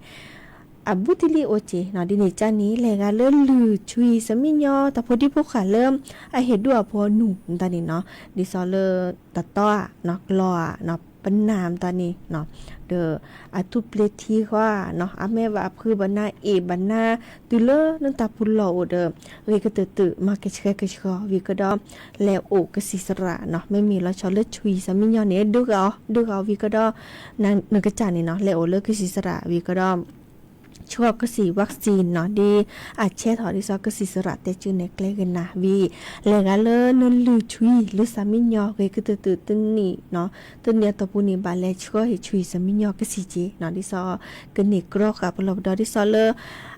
အဘူးတံၢ်လံအိၣ်ကဲနီၤ ဒ်န့ၣ်ကန့ၣ် လဲၤဂၤလၢလုၢ်ဆွံစမံညီ တၢ်ဖိဒံဖိဃာ်လၢ အဟ့ၣ်ဒူအဖိနုၢ်မတၤန့ၣ်နီၤ ဒ်သိးလၢ တတီဧါနီၤ ကျီဧါနီၤ ပနၢ်မတၤန့ၣ်နီၤ ဒီးအထူၣ်ပျ့ၤထံဃီဧါနီၤ အမ့ၢ်ဘၣ်ဖုးဘၣ်နၤ အ့ၣ်ဘၣ်နၤ တုၤလၢနတၢ်ပူၤလီၢ်အိၣ်ဒီး ဂ့ၤကတၢၢ်တုၤမၤကဆှဲကဆှီဝံၤကဒီး လဲၤအိၣ်ကစံၣ်စရၣ်နီၤ မ့မ့ၢ်လီၤဆီလၢဆွံစမံညီန့ၣ် ဒုးဂၤအီၤ ဒုးဂၤအီၤဝံၤကဒီး နကစၢ်န့ၣ်နီၤ လဲၤအိၣ်လၢကစံၣ်စရၣ်ဝံၤကဒီး ဆှၢကစံၣ် vaccine နီၤ ဒ်အဆဲးထီၣ်ဒ်သိးကစံၣ်စရၣ်တဲစုနဲၣ်ကျဲကနၣ်ဝံၤ လဲၤဂၤလၢနလုၢ်ဆွံလၢစမံညီ ဂ့ၤကတၢၢ်တုၤတနံၣ်နီၤ တနံၣ်အတီၢ်ပူၤန့ၣ် ဘၣ်လဲၤဆှၢဟ့ၣ်ဆွံစမံညီကစံၣ်ကဲနီၤ ဒ်သိး ကန့ၢ်ကြီဃာ်ပလီၢ်ပဒီ ဒ်သိးလၢ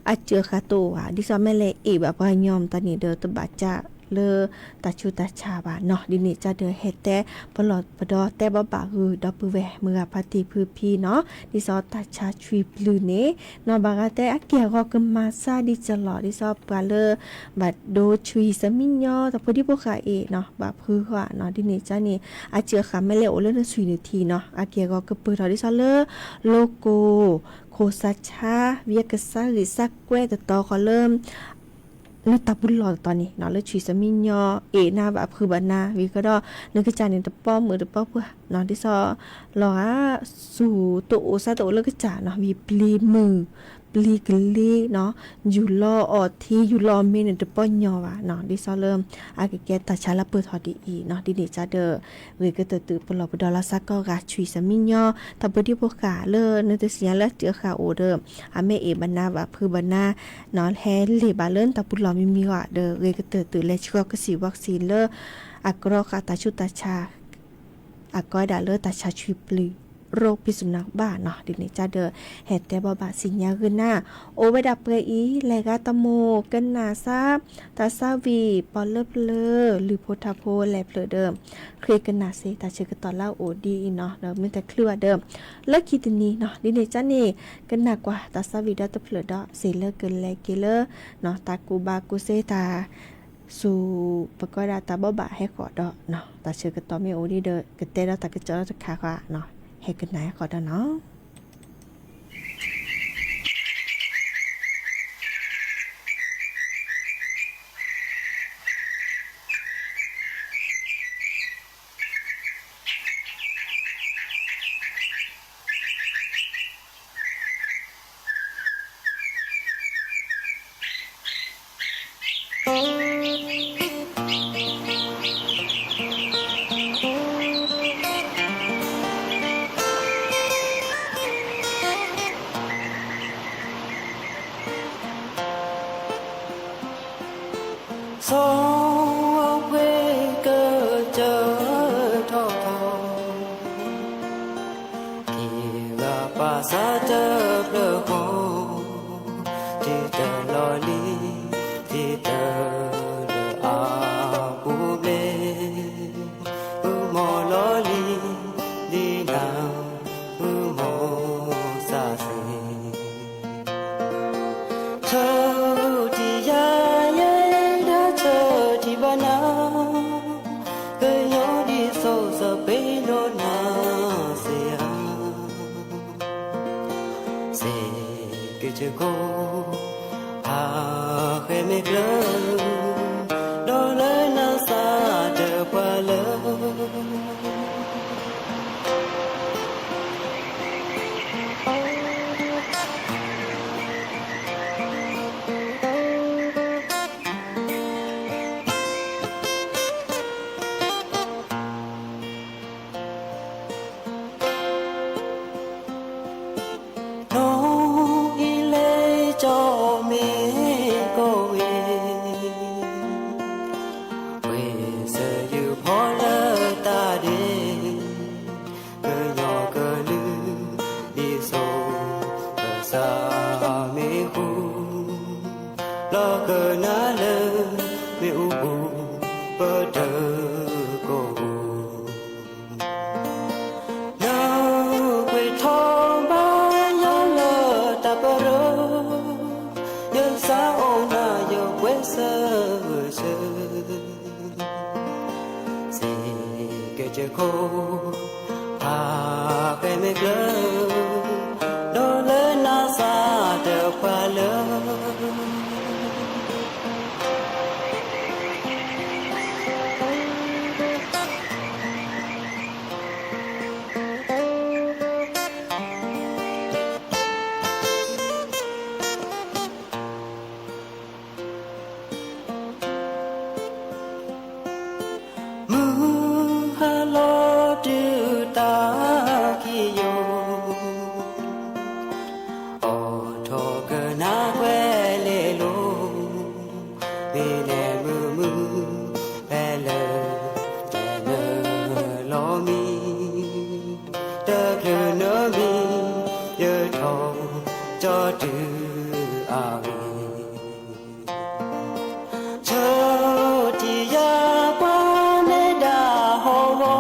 အစုးအဃာ်တအိၣ်ဧါ ဒ်သိးမ့ၢ်လဲၤအ့ၣ်ဘၣ်ပှၤကညီမတၤန့ၣ်ဒီး တဘၣ်ကၢ်လၢတၢ်ဆူးတၢ်ဆါဘၣ်နီၤ ဒ်န့ၣ်ကဒီးဟဲတဲပလီၢ်ပဒီတဲဘၣ်ဘၣ်ဂ့ၤဒီပုၢ်ဝဲၢ်မုၢ်ဂၤဖါတံၢ်ဖုဖံနီၤ ဒ်သိးတၢ်ဆါဆွံပျုၢ်န့ၣ်နီၤ ဘၣ်ဂၤတဲအက့ၢ်အဂီၤကမၤစၢ်ဒ်ကလီၤ ဒ်သိးပှၤလၢ ဘၣ်ဒိဆွံစမံညီ တၢ်ဖိဒံဖိဃာ်အ့ၣ်နီၤ ဘၣ်ဖုးဃာ်နီၤ ဒ်န့ၣ်ကန့ၣ် အစုးအဃာ်မ့ၢ်လဲၤအိၣ်လၢနဆွံနုၢ်ထံနီၤ အက့ၢ်အဂီၤကပၢၢ်ထီၣ်ဒ်သိးလၢ လိကိၢ် ခိၣ်စးဆါ ဝံအကစၢ်ဂံၢ်စၢ်ကွဲးတတီၤဃီလၢ နတၢ်ပူၤလီၢ်တတီၤန့ၣ်နီၤ လၢဆွံစမံညီ အ့ၣ်နၤဘၣ်ဖုးဘၣ်နၤဝံၤကဒီး နကစၢ်န့ၣ်တပီမုၢ်တပီပှၢ်နီၤ ဒ်သိး လီၤဂာ် ဆူၣ်တအိၣ်စးတအိၣ်လၢကစၢ်နီၤ ဝံၤပျံၤမုၢ် ပျံၤကလံၤနီၤ ယူၢ်လီၤအီၣ်ထံ ယူၢ်လီၤအီၣ်မ့ၤန့ၣ်တပီညီဘၣ်နီၤ ဒ်သိးလၢ အကကဲတၢ်ဆါလၢပၢၢ်ထီၣ်ဒ်အံၤနီၤ ဒ်န့ၣ်ကဒီး ဂ့ၤကတၢၢ်တုၤပလီၢ်ပဒီလီၤစးကီးဂာ်ဆွံစမံညီ တၢ်ဖိဒံဖိဃာ်လၢနတသ့ၣ်ညါလၢအစုးအဃာ်အိၣ်ဒီး အမ့ၢ်အ့ၣ်ဘၣ်နၤဘၣ်ဖုးဘၣ်နၤနီၤ ဟဲလ့ၣ်ဘၣ်လၢနတၢ်ပူၤလီၢ်မံၤမံၤဂီၢ်ဒီး ဂ့ၤကတၢၢ်တုၤလဲၤဆှၢကစံၣ် vaccine လၢ အကြီဃာ်တၢ်ဆူးတၢ်ဆါ အကိးဒၣ်လၢတၢ်ဆါဆွံပျုၢ် ရိဖံးစူၢ်နၢ်ဘၣ်နီၤ ဒ်န့ၣ်ကဒီး ဟဲတဲဘၣ်ဘၣ်စံၣ်ညါဂ့ၤနၤ အိၣ်ဝဲဒၣ်ပှဲၤအံၤ လဲၤဂၤတၢ်မိၢ်ကနၣ်စၢ် တၢ်ဆါဝံၤ ပီၣ်လၢပျၢၤ လုၢ်ဖိထါဖိလဲၤဖျၢၣ်ဒီး ဃ့ကနၣ်စ့ၢ်တၢ်ဆၢကတီၢ်လၢအအိၣ်ဒ်အံၤနီၤ ဒီးမ့ၢ်တချုးဘၣ်ဒီး လၢခံတနံၤနီၤ ဒ်န့ၣ်ကန့ၣ် ကနၣ်ကွၢ်တၢ်ဆါဝံၤဒီးတဖျၢၣ်ဒီး စ့ၢ်လၢကလဲၤက့ၤလၢ တၢ်ကူၣ်ဘၣ်ကူၣ်သ့တၢ် ဆူ ပကိးဒၣ်တၢ်ဘီဘၣ်ဟဲဃီၤဒီး တၢ်ဆၢကတီၢ်မ့ၢ်အိၣ်ဒံးဒီး ကတဲဒီးတၢ်ကစီၣ်လၢတခါဃီ ဟဲကနၣ်ဟဲဃီၤဒီးနီၤ. ဆီဝဲကစၢၢ်ထီၣ်ထီၣ် က့ၤဂၤပာ်စၢ်တဖျၢၣ်ဃီ, တုၤတလီၤလံ, တုၤတလၢအပူၤဘျဲၣ်, အုမီၤလီၤလံ, ဒ်နၤ, အုမီၤစၢ်သ့ၣ် ဆၢထံၣ်ယၤယဲဒၣ်ဆၢထံၣ်ဘၣ်နၤ, ကညီဒ်သိးစပ့ၤလီၤနၤစ့ဧါ, စ့က့ၤဆၢခိၣ်, ဟးဃဲမ့ၢ်ကျၢၤ, ဒီးလၢနၤစၢ် လီၤကနၣ်လၢ မ့ၣ်အူပူၤ ပတၢ်ကိၢ် နကွၢ်ထီၣ်ဘါယွၤလၢတၢ်ပရၢ, ယသးအိၣ်နၤယပှဲၤဆၢဂ့ၤဆၢ, စ့ၢ်ကီးကဲခိၣ် ဖးဃဲမ့ၢ်ကျၢၤ, ဒီးလၢနသးတပှၢ်လၢ မုၢ်ဟါလီၤတုၤတၢ်ခံယိာ်, အိးထီၣ်ကနၣ်ကွဲၤလ့လိၤ, မ့ၢ်နဲမုာ်မုာ် ဖဲလၢ တနၢၤလီၤမံ, တချုးနၢၤမံ, ယထီၣ်ကၠီတုၤအဂ့ၢ် ဆၢထံယၤကွၢ်နဲဒၣ်ဟီၣ်ဝီ,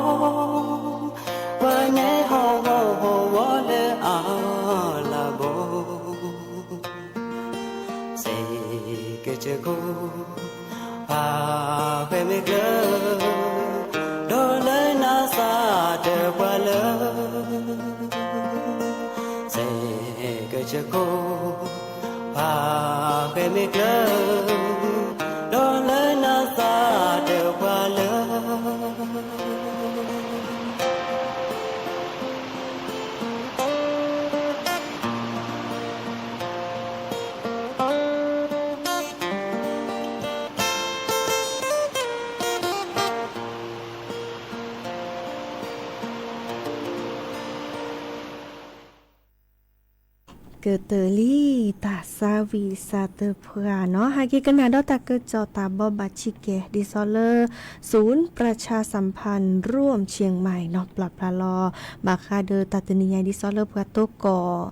ကွၢ်နဲဟီၣ်ဝီဟီၣ်ဝီလၢအလၤဘီ, စ့ၢ်ကီးကဲခိၣ် ဖးဃဲမ့ၢ်ကျၢၤ, ဒီးလၢနသးတပှၢ်လၢ စ့ၢ်ကီးကဲခိၣ် ဖးဃဲမ့ၢ်ကျၢၤ, ဒီးလၢနသးတပှၢ်လၢ ကတၢၢ်လံ တၢ်သးဝံၣ်သးတဖှၢ်နီၤ ဟဲက့ၤကနၣ်ဒီးတၢ်ကစီၣ်တၢ်ဘိးဘၣ်ဆံးကဲ ဒ်သိးလၢ ศูนย์ประชาสัมพันธ์ร่วมเชียงใหม่ နီၤ ပျၢ်ဖျါလီၤ ဘၣ်ဃးဒီးတၢ်တနံၤညါ ဒ်သိးလၢပှၤသကိး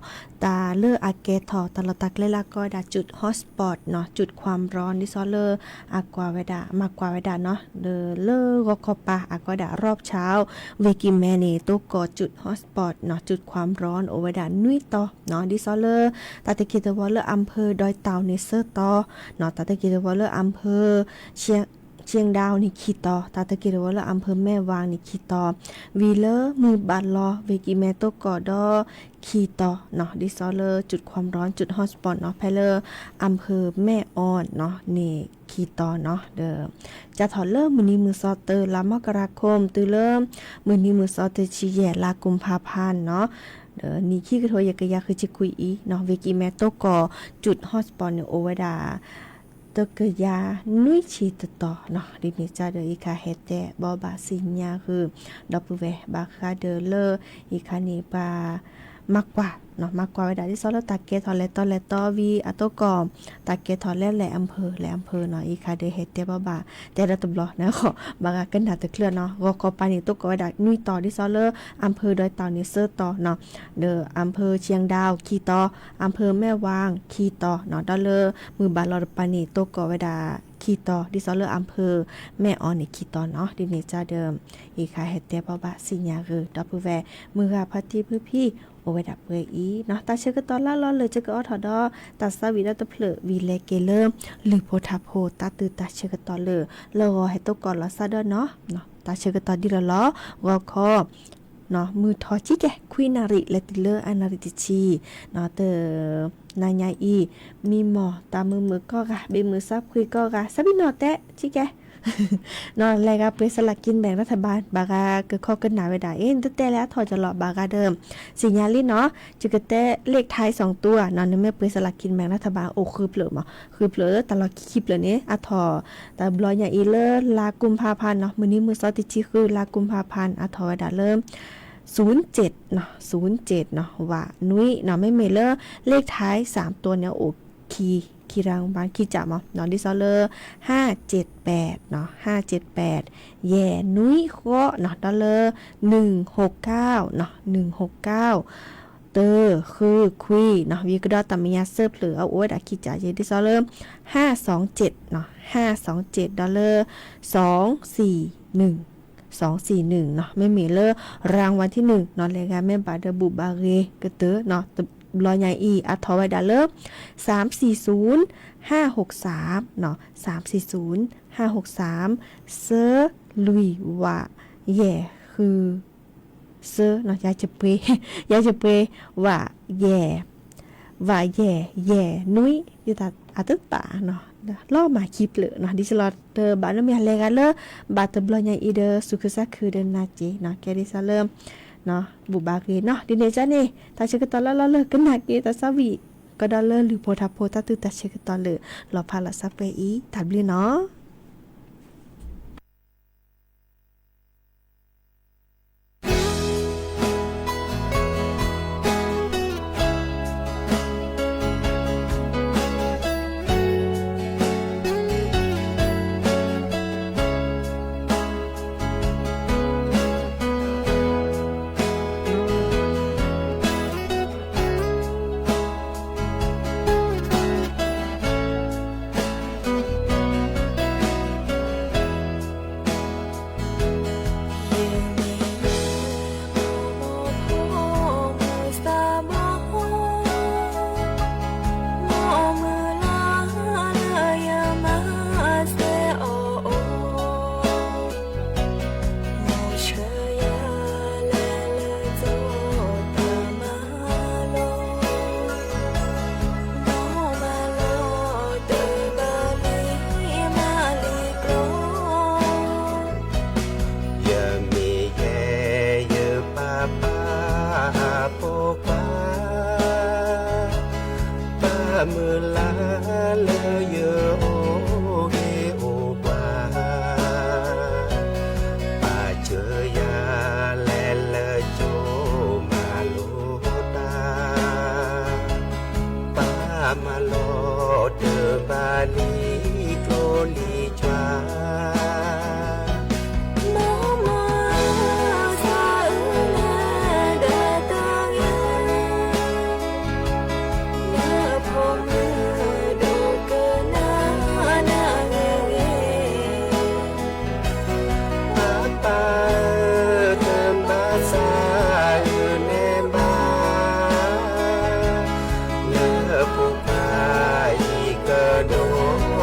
တၢ်လၢအကဲထီၣ် တၢ်လီၢ်တၢ်ကျဲလၢအကိးဝဲဒၣ် จุดฮอตสปอต နီၤ จุดความร้อน ဒ်သိးလၢ အကွၢ်ဝဲဒၣ် မၤကွၢ်ဝဲဒၣ်နီၤ လၢဂီၤခီပၤ အကိးဝဲဒၣ် รอบเช้า ဝ့ၢ်ကံၢ်မဲန့ၣ် သကိး จุดฮอตสปอต နီၤ จุดความร้อน အိၣ်ဝဲဒၣ်နွံတီၤနီၤ ဒ်သိးလၢ တၢ်တက့ၢ်တဝီလၢ อำเภอดอยเต่า န့ၣ် သၢတီၤနီၤ တၢ်တက့ၢ်တဝီလၢ อำเภอ เชียงดาว န့ၣ် ခံတီၤ တၢ်တက့ၢ်တဝီလၢ อำเภอแม่วาง န့ၣ် ခံတီၤ ဝံၤလၢမုၢ်ဘၣ်လီၤ ဝ့ၢ်ကံၢ်မဲသကိးဒီး ခံတီၤနီၤ ဒ်သိးလၢ จุดความร้อน จุดฮอตสปอต နီၤ ဖဲလၢ อำเภอแม่ออน နီၤ န့ၣ် ခံတီၤနီၤ ဒီး ကၢ်ထီၣ်လၢမုၢ်နံၤမုၢ်သီတၢ လါမကราคม တုၤလၢ မုၢ်နံၤမုၢ်သီတဆံယဲၢ် ลากุมภาพันธ์ နီၤ ဒီးနံၣ်ခံကထိယဲၢ်ကယၤဃုဆံခွံအံၤနီၤ ဝ့ၢ်ကံၢ်မဲသကိး จุดฮอตสปอต န့ၣ် အိၣ်ဝဲဒၣ် တကယၤနွံဆံတတီၤနီၤ ဒ်န့ၣ်ကဒီး အံၤခါဟဲတဲဘိးဘၣ်စံၣ်ညါဂ့ၤ ဒီပုၢ်ဝဲၢ် ဘၣ်ဃးဒီးလၢ အံၤခါန့ၣ် ပှၤ မၤကွၢ်နီၤ မၤကွၢ်ဝဲဒၣ် ဒ်သိးလၢတၢ်ကဲထီၣ်လဲၤတီလဲၤတီဝံၤအသကိး တၢ်ကဲထီၣ်လဲၤလဲၤ อำเภอ လဲၤ อำเภอ နီၤ အံၤခါဒီးဟဲတဲဘိးဘၣ် တဲဒီးတဘျီန့ၣ် ဘၣ်ဃးကနၣ်တချုးနီၤ ဂီၤခီပၤန့ၣ် သကိးဝဲဒၣ်နွံတီၤ ဒ်သိးလၢ อำเภอดอยเต่า န့ၣ် သၢတီၤနီၤ ဒီး อำเภอเชียงดาว ခံတီၤ อำเภอแม่วาง ခံတီၤနီၤ ဒီးလၢမုၢ်ဘၣ်လီၤတပၤန့ၣ် သကိးဝဲဒၣ်ခံတီၤ ဒ်သိးလၢ อำเภอแม่ออน န့ၣ် ခံတီၤနီၤ ဒ်န့ၣ်ကဒီး အံၤခါဟဲတဲဘိးဘၣ်စံၣ်ညါဂ့ၤ ဒီပုၢ်ဝဲၢ် မုၢ်ဂၤဖါတံၢ်ဖုဖံ အိၣ်ဝဲဒၣ်ပှဲၤအံၤနီၤ တၢ်ဆၢကတီၢ်လၢလီၤလၢာ် ကအိးထီၣ်ဒီး တၢ်သးဝံၣ်ဒီတဖျၢၣ်ဝံၤလဲၤက့ၤလၢ လုၢ်ဖိထါဖိ တၢ်တုၤတၢ်ဆၢကတီၢ်လၢ လၢဂီၤဟဲသကိးလီၤစၢ်ဒီးနီၤ တၢ်ဆၢကတီၢ်ဒ်လီၤလီၤ ဂီၤခီ မုၢ်ထီၣ်ဆံးကဲ ခွံနၣ်ရံၣ် လဲၤတုၤလၢအနၣ်ရံၣ်တဆံ တ နၤညါအံၤ မံမီၢ်တၢ်မုာ်မုာ်ကိးဂၤ ဘ့ၣ်မုာ်စးဖှံကိးဂၤ စးဘံၣ်နီၣ်တဲ ဆံးကဲ နီၤ လဲၤဂၤပှ့ၤ สลากกินแบ่งรัฐบาล ဘၣ်ဂၤကခီကနၣ်ဝဲဒၣ် အ့ နတတဲလၢအထီၣ်ကလီၤ ဘၣ်ဂၤဒီး စံၣ်ညါလံနီၤ ယကတဲ เลขท้ายสองตัว နီၤ နမ့ၢ်ပှ့ၤ สลากกินแบ่งรัฐบาล အိၣ်ဃုဖျၢၣ်မး ဃုဖျၢၣ် တၢ်လီၢ်ခံခံဖျၢၣ်န့ၣ် အထီၣ် တဘျီညါအံၤလၢ ลากุมภาพันธ์ နီၤ မုၢ်နံၤမုၢ်သီတဆံဃု ลากุมภาพันธ์ အထီၣ်ဝဲဒၣ်လၢ ศูนย์เจ็ด နီၤ ศูนย์เจ็ด နီၤ ဝးနွံနီၤ မ့မ့ၢ်လၢ เลขท้ายสามตัว န့ၣ် အိၣ်ခံ ခံရၢၢ်ဘၣ်ခံကၠးမးနီၤ ဒ်သိးလၢ ห้าเจ็ดแปด နီၤ ห้าเจ็ดแปด ယဲၢ်နွံဃိးနီၤ ဒီးလၢ หนึ่งหกเก้า နီၤ หนึ่งหกเก้า တၢ ဃု ခွံနီၤ, ဝံၤကဒီးတၢ်မဲာ်ညါစၢဖျၢၣ်အအိၣ်ဝဲဒၣ်ခံကၠးယဲ ဒ်သိးလၢ ห้าสองเจ็ดနီၤ, ห้าสองเจ็ด ဒီးလၢ สองสี่หนึ่ง สองสี่หนึ่งနီၤ, မ့မ့ၢ်လၢ รางวัลที่หนึ่งနီၤ လဲၤဂၤမ့ၢ်ဘၣ်ဒီးဘူၣ်ဘၣ်ဂ့ၤကတၢၢ်နီၤ, တဘျီညါအံၤ အါထီၣ်ဝဲဒၣ်လၢ สามสี่ศูนย์ ห้าหกสามနီၤ, สามสี่ศูนย์ ห้าหกสาม စၢလွံၢ်ဝးယဲၢ်ဃု စၢနီၤ, ယၤပှ့ၤ ယၤပှ့ၤ ဝးယဲၢ် ဝးယဲၢ်ယဲၢ်နွံ ယတၢ်အတတၢ်နီၤ, လီၤမၢ်ခံဖျၢၣ်နီၤ, ဒ်သိးလီၤတဘၣ်နီတမံၤ လဲၤဂၤလၢ ဘၣ်တဘျီညါအံၤဒီး စူးခုစၢ်ခုဒီးနၤက့ၤနီၤ, ကဲဒ်သိးလၢ ဘူၣ်ဘၣ်ဂ့ၤနီၤ, ဒ်န့ၣ်အကါန့ၣ် တၢ်ဆၢကတီၢ်လၢလီၢ်လၢကနၣ်က့ၤတၢ်သးဝံၣ် ကဒီးလၢလုၢ်ဖိထါဖိတၢ်သူၣ်တၢ်ဆၢကတီၢ်လၢ လီၤဖးလီၤစၢ်ပှဲၤအံၤ တၢ်ဘျုးနီၤ. Yamiyayapapa, ပၢ်မုၢ်လၢ်လၢယအိၣ်ဂ့ၤအိၣ်ဘှါ, ပၢ်စၢၤယၤလဲၤလၢကၠိမၤလိတၢ်, ပၢ်မၤလိတၢ်ဘၣ်လံကျိလံကွၢ် ပၢ်ဧၢ တၢ်ဘၣ်သးအုးနဲၣ်ဘၣ် လၢဖိခွါအံၤကဒိၣ်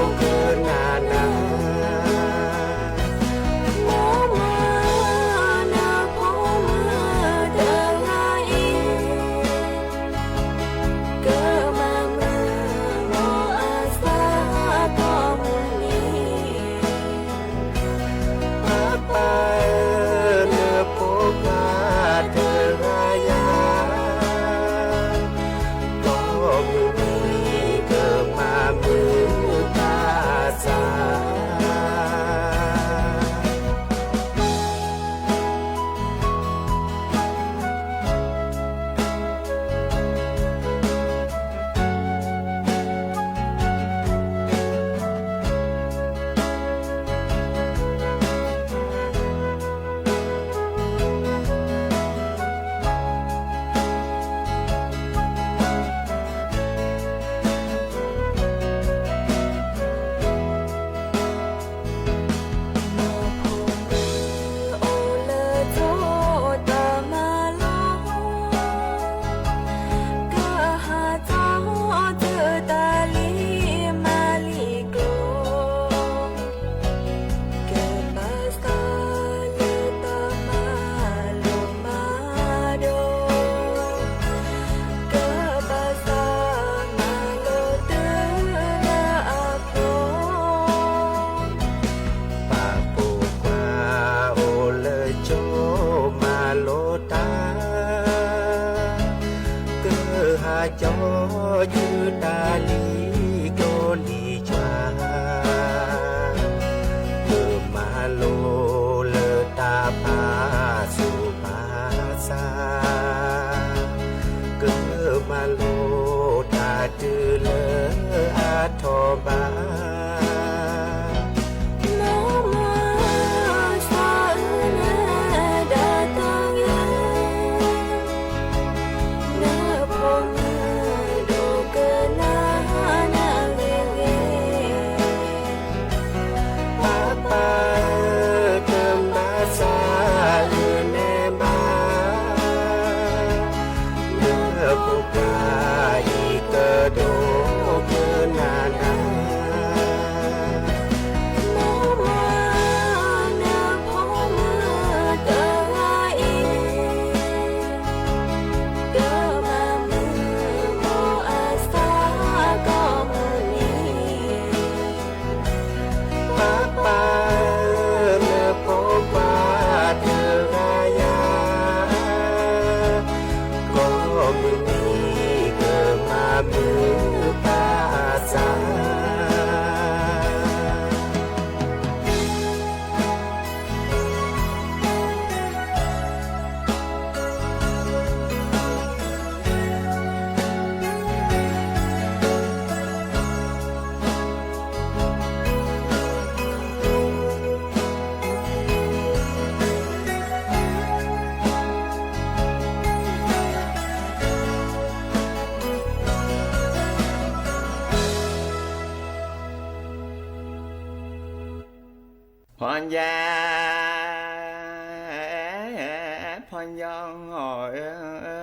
ဖီၣ်ယၢ်, ဖီၣ်ယၢ်ဧၢ,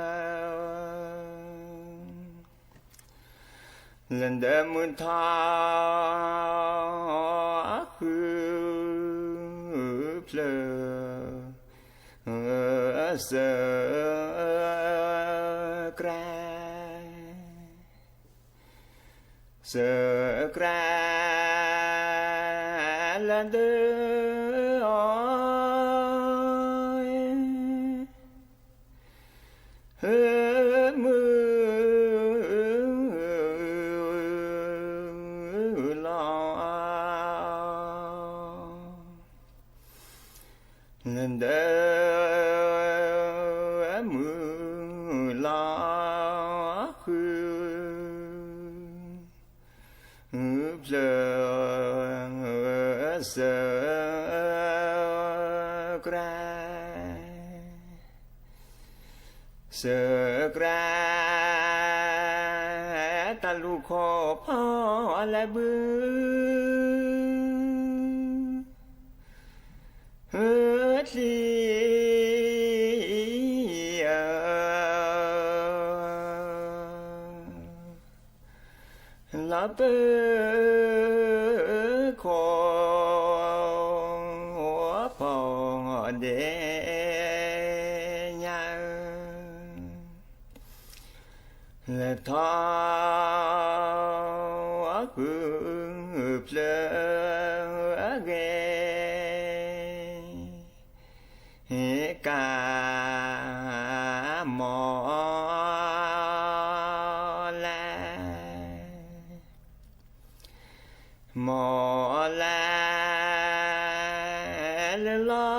လၢဒၢမုၢ်ထီၣ် ဃုဖျၢၣ် စၢကြၢး စၢကြၢး လၢဒၢအီၤ မုၢ်လီၤ လၢဒၢမုၢ်လီၤဃုာ် ဖျၢၣ် စၢကြၢး စၢကြၢး တၢ်လူၢ်ခိၣ်ဖီၣ်လဲၤဘုး ချံ လီၤပၢခိၣ် ဖီၣ်ဒဲးညါ လဲၤထီၣ် ဃုာ်ဖျၢၣ်ဂ့ၤ ကါ မီၢ်လဲၣ် မီၢ်လဲၣ် လၢလီ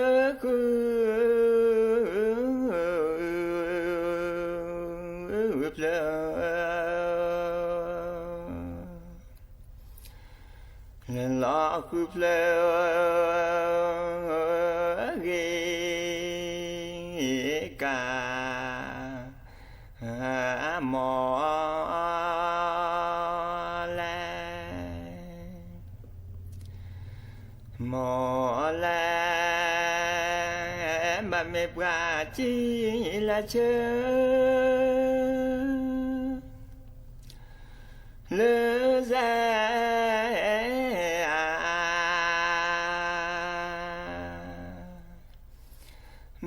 ၤ ဃုာ် ဃုာ်ဖျၢၣ် လဲၤလီၤဃုာ်ဖျၢၣ်ဂ့ၤ ကါ မီၢ်လဲၣ် မီၢ်လဲၣ် ဘၣ်မ့ၢ်ပှၤထံၣ်လၢဆၢ လၢစဲး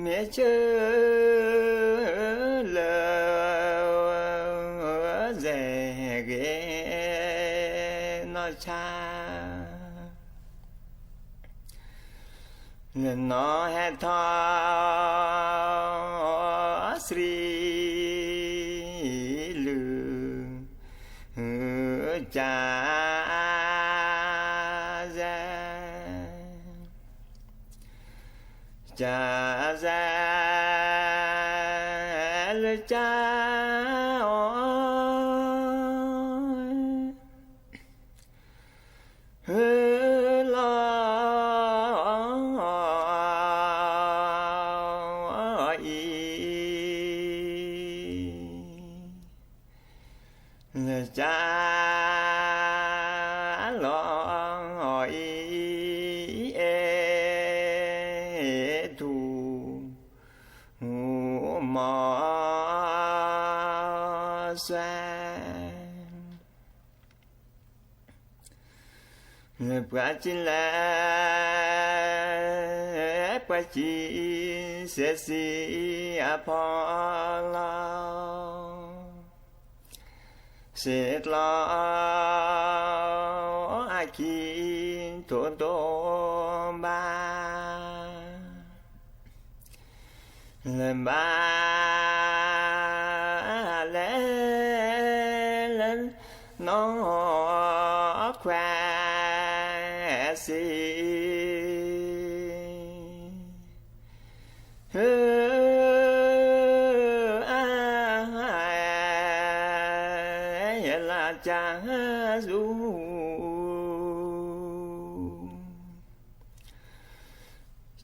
မ့ၢ်ဆၢ လၢ စဲးဂ့ၤ နီၢ်ဆါ လၢနီၢ်ဟဲထီၣ် စံး လုၢ် ကၢ စဲး ကၢ စဲး လၢကၢ အီ လီၤ အံၤ လၢကၢ လီၤ အံၤ အဲၣ်ထူၣ် မီၢ် စွဲ လၢပှၤကံလဲၣ် ပှၤကံ စဲးစံးအဖီလာ် စံးကျီ အခံ ထိၣ်တိဘၣ် လၢဘၣ်လဲၣ် လၢနီၢ်ခွါစံး ဟၢ အါ ယလၢကၢ စူ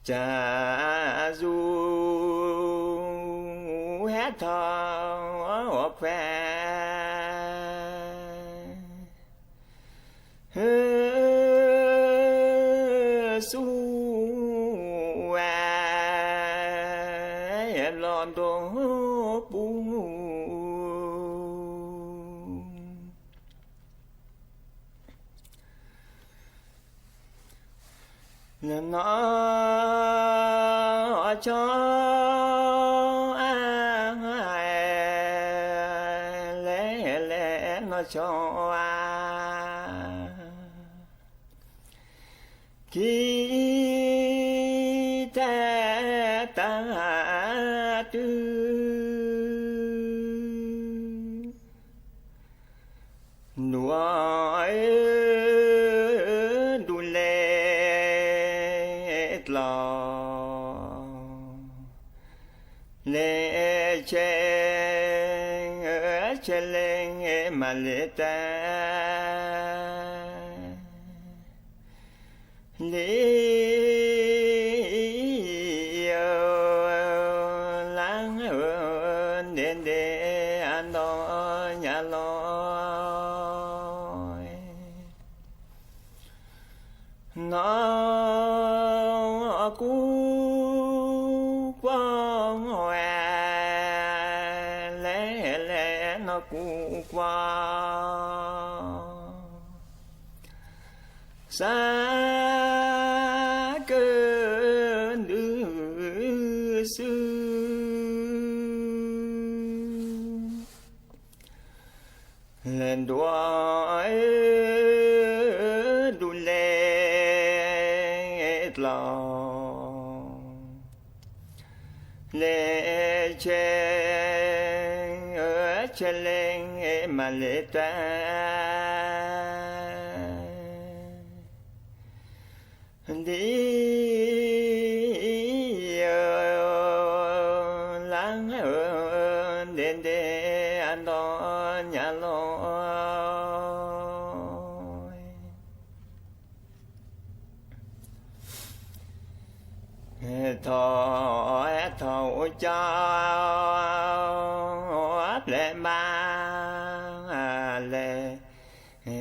ကၢ စူ ဟဲထီၣ်ပှဲၤ ဆူဝဲ ဘျီၣ်ဒိၣ်ပူၤ လၢနီၢ်ဆီ လဲၤလဲၤနီၢ်ဆီ ခံ ထဲတၢ်တုၤ ဒူၣ်အီၣ် ဒူၣ်လဲၤကျီၢ် လဲၤဆဲး ဆဲးလဲၤမၤလဲၤတၢ် လံ လါ ဒဲးဒဲး အဒီညါလီၤ နီၢ်ကူကွီၢ်ဝဲ လဲၤလဲၤနီၢ်ကူကွီၢ် စးကဒုးစု လဲၤဒိၣ် ဒူၣ်လဲၤကျီၢ် လဲၤဆဲး ဆဲးလဲၤမၤလဲၤတၢ် ဒ် လါ ဒဲးဒဲး အဒီညါလီၤ ထီၣ် ဟဲထီၣ်အိၣ်ကၠီ ပျဲၢ်ဘၣ်လဲၣ်, ဟဲ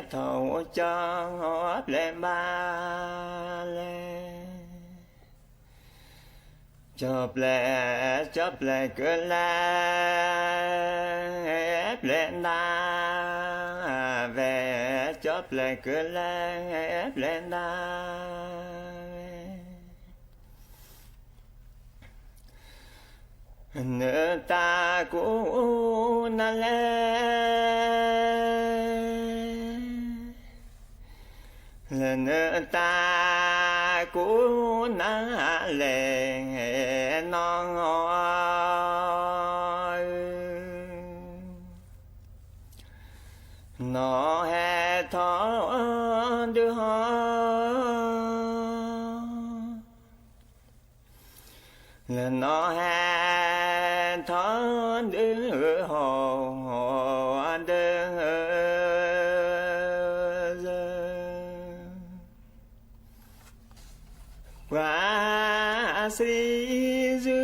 ထီၣ်အိၣ်ကၠီ ပျဲၢ်ဘၣ်လဲၣ်, ကၠီပျဲၢ် ကၠီပျဲၢ်ကလဲၣ်, ပျဲၢ်နၤဝဲ, ကၠီပျဲၢ်ကလဲၣ် ပျဲၢ်နၤဝဲ နတၢ်ကိးနၤလဲၣ်, လၢနတၢ်ကိးနၤလဲၣ်, နီၢ်ဧၢ, နီၢ်ဟဲထီၣ်ဒုးဟီၣ် လၢနီၢ်ဟဲထီၣ်ဒုးဟီၣ်ဒုး ပှၤစံးဆူ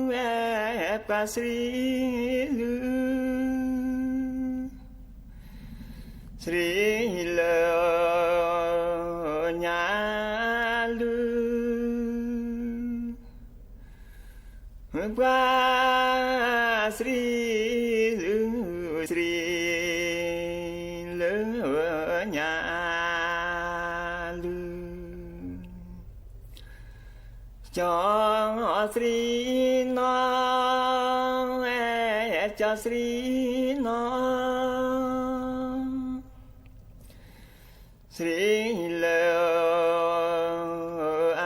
ပှၤစံးဆူ စံးလၢညါလူၤ ပှၤစံးဆူ စံးလၢညါလူၤ ကၠီစံးနီၢ်, ကၠီစံးနီၢ်, စံးလၢအ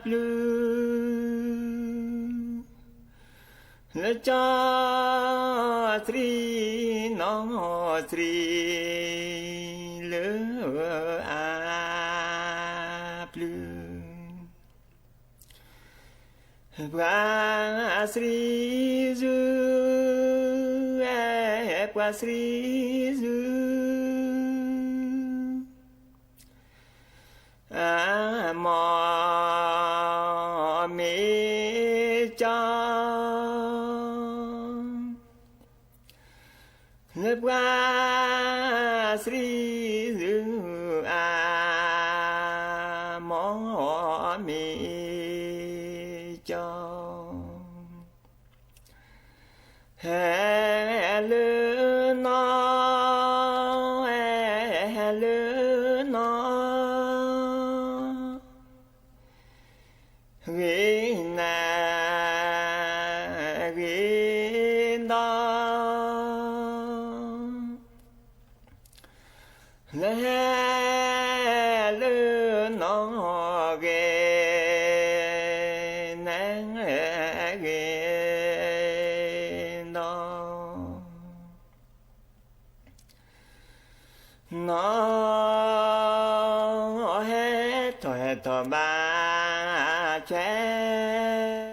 ပျုၤ လၢကၠီစံးနီၢ် စံးလၢအပျုၤ ပှၤစံးဆူ ပှၤစံးဆူ အမိၢ်မ့ၢ် ကၠီ လၢပှၤစံးသူအ မီၢ်မ့ၢ်ကၠီ ဟဲလၢနီၤ ဟဲလၢနီၤ ဂ့ၤနၤ ဂ့ၤဒီး လၢဟဲလၢနီၤဂ့ၤ နဂ့ၤဒီး နီၤဟဲထီၣ်ဟဲထီၣ်ဘၣ်ဆဲး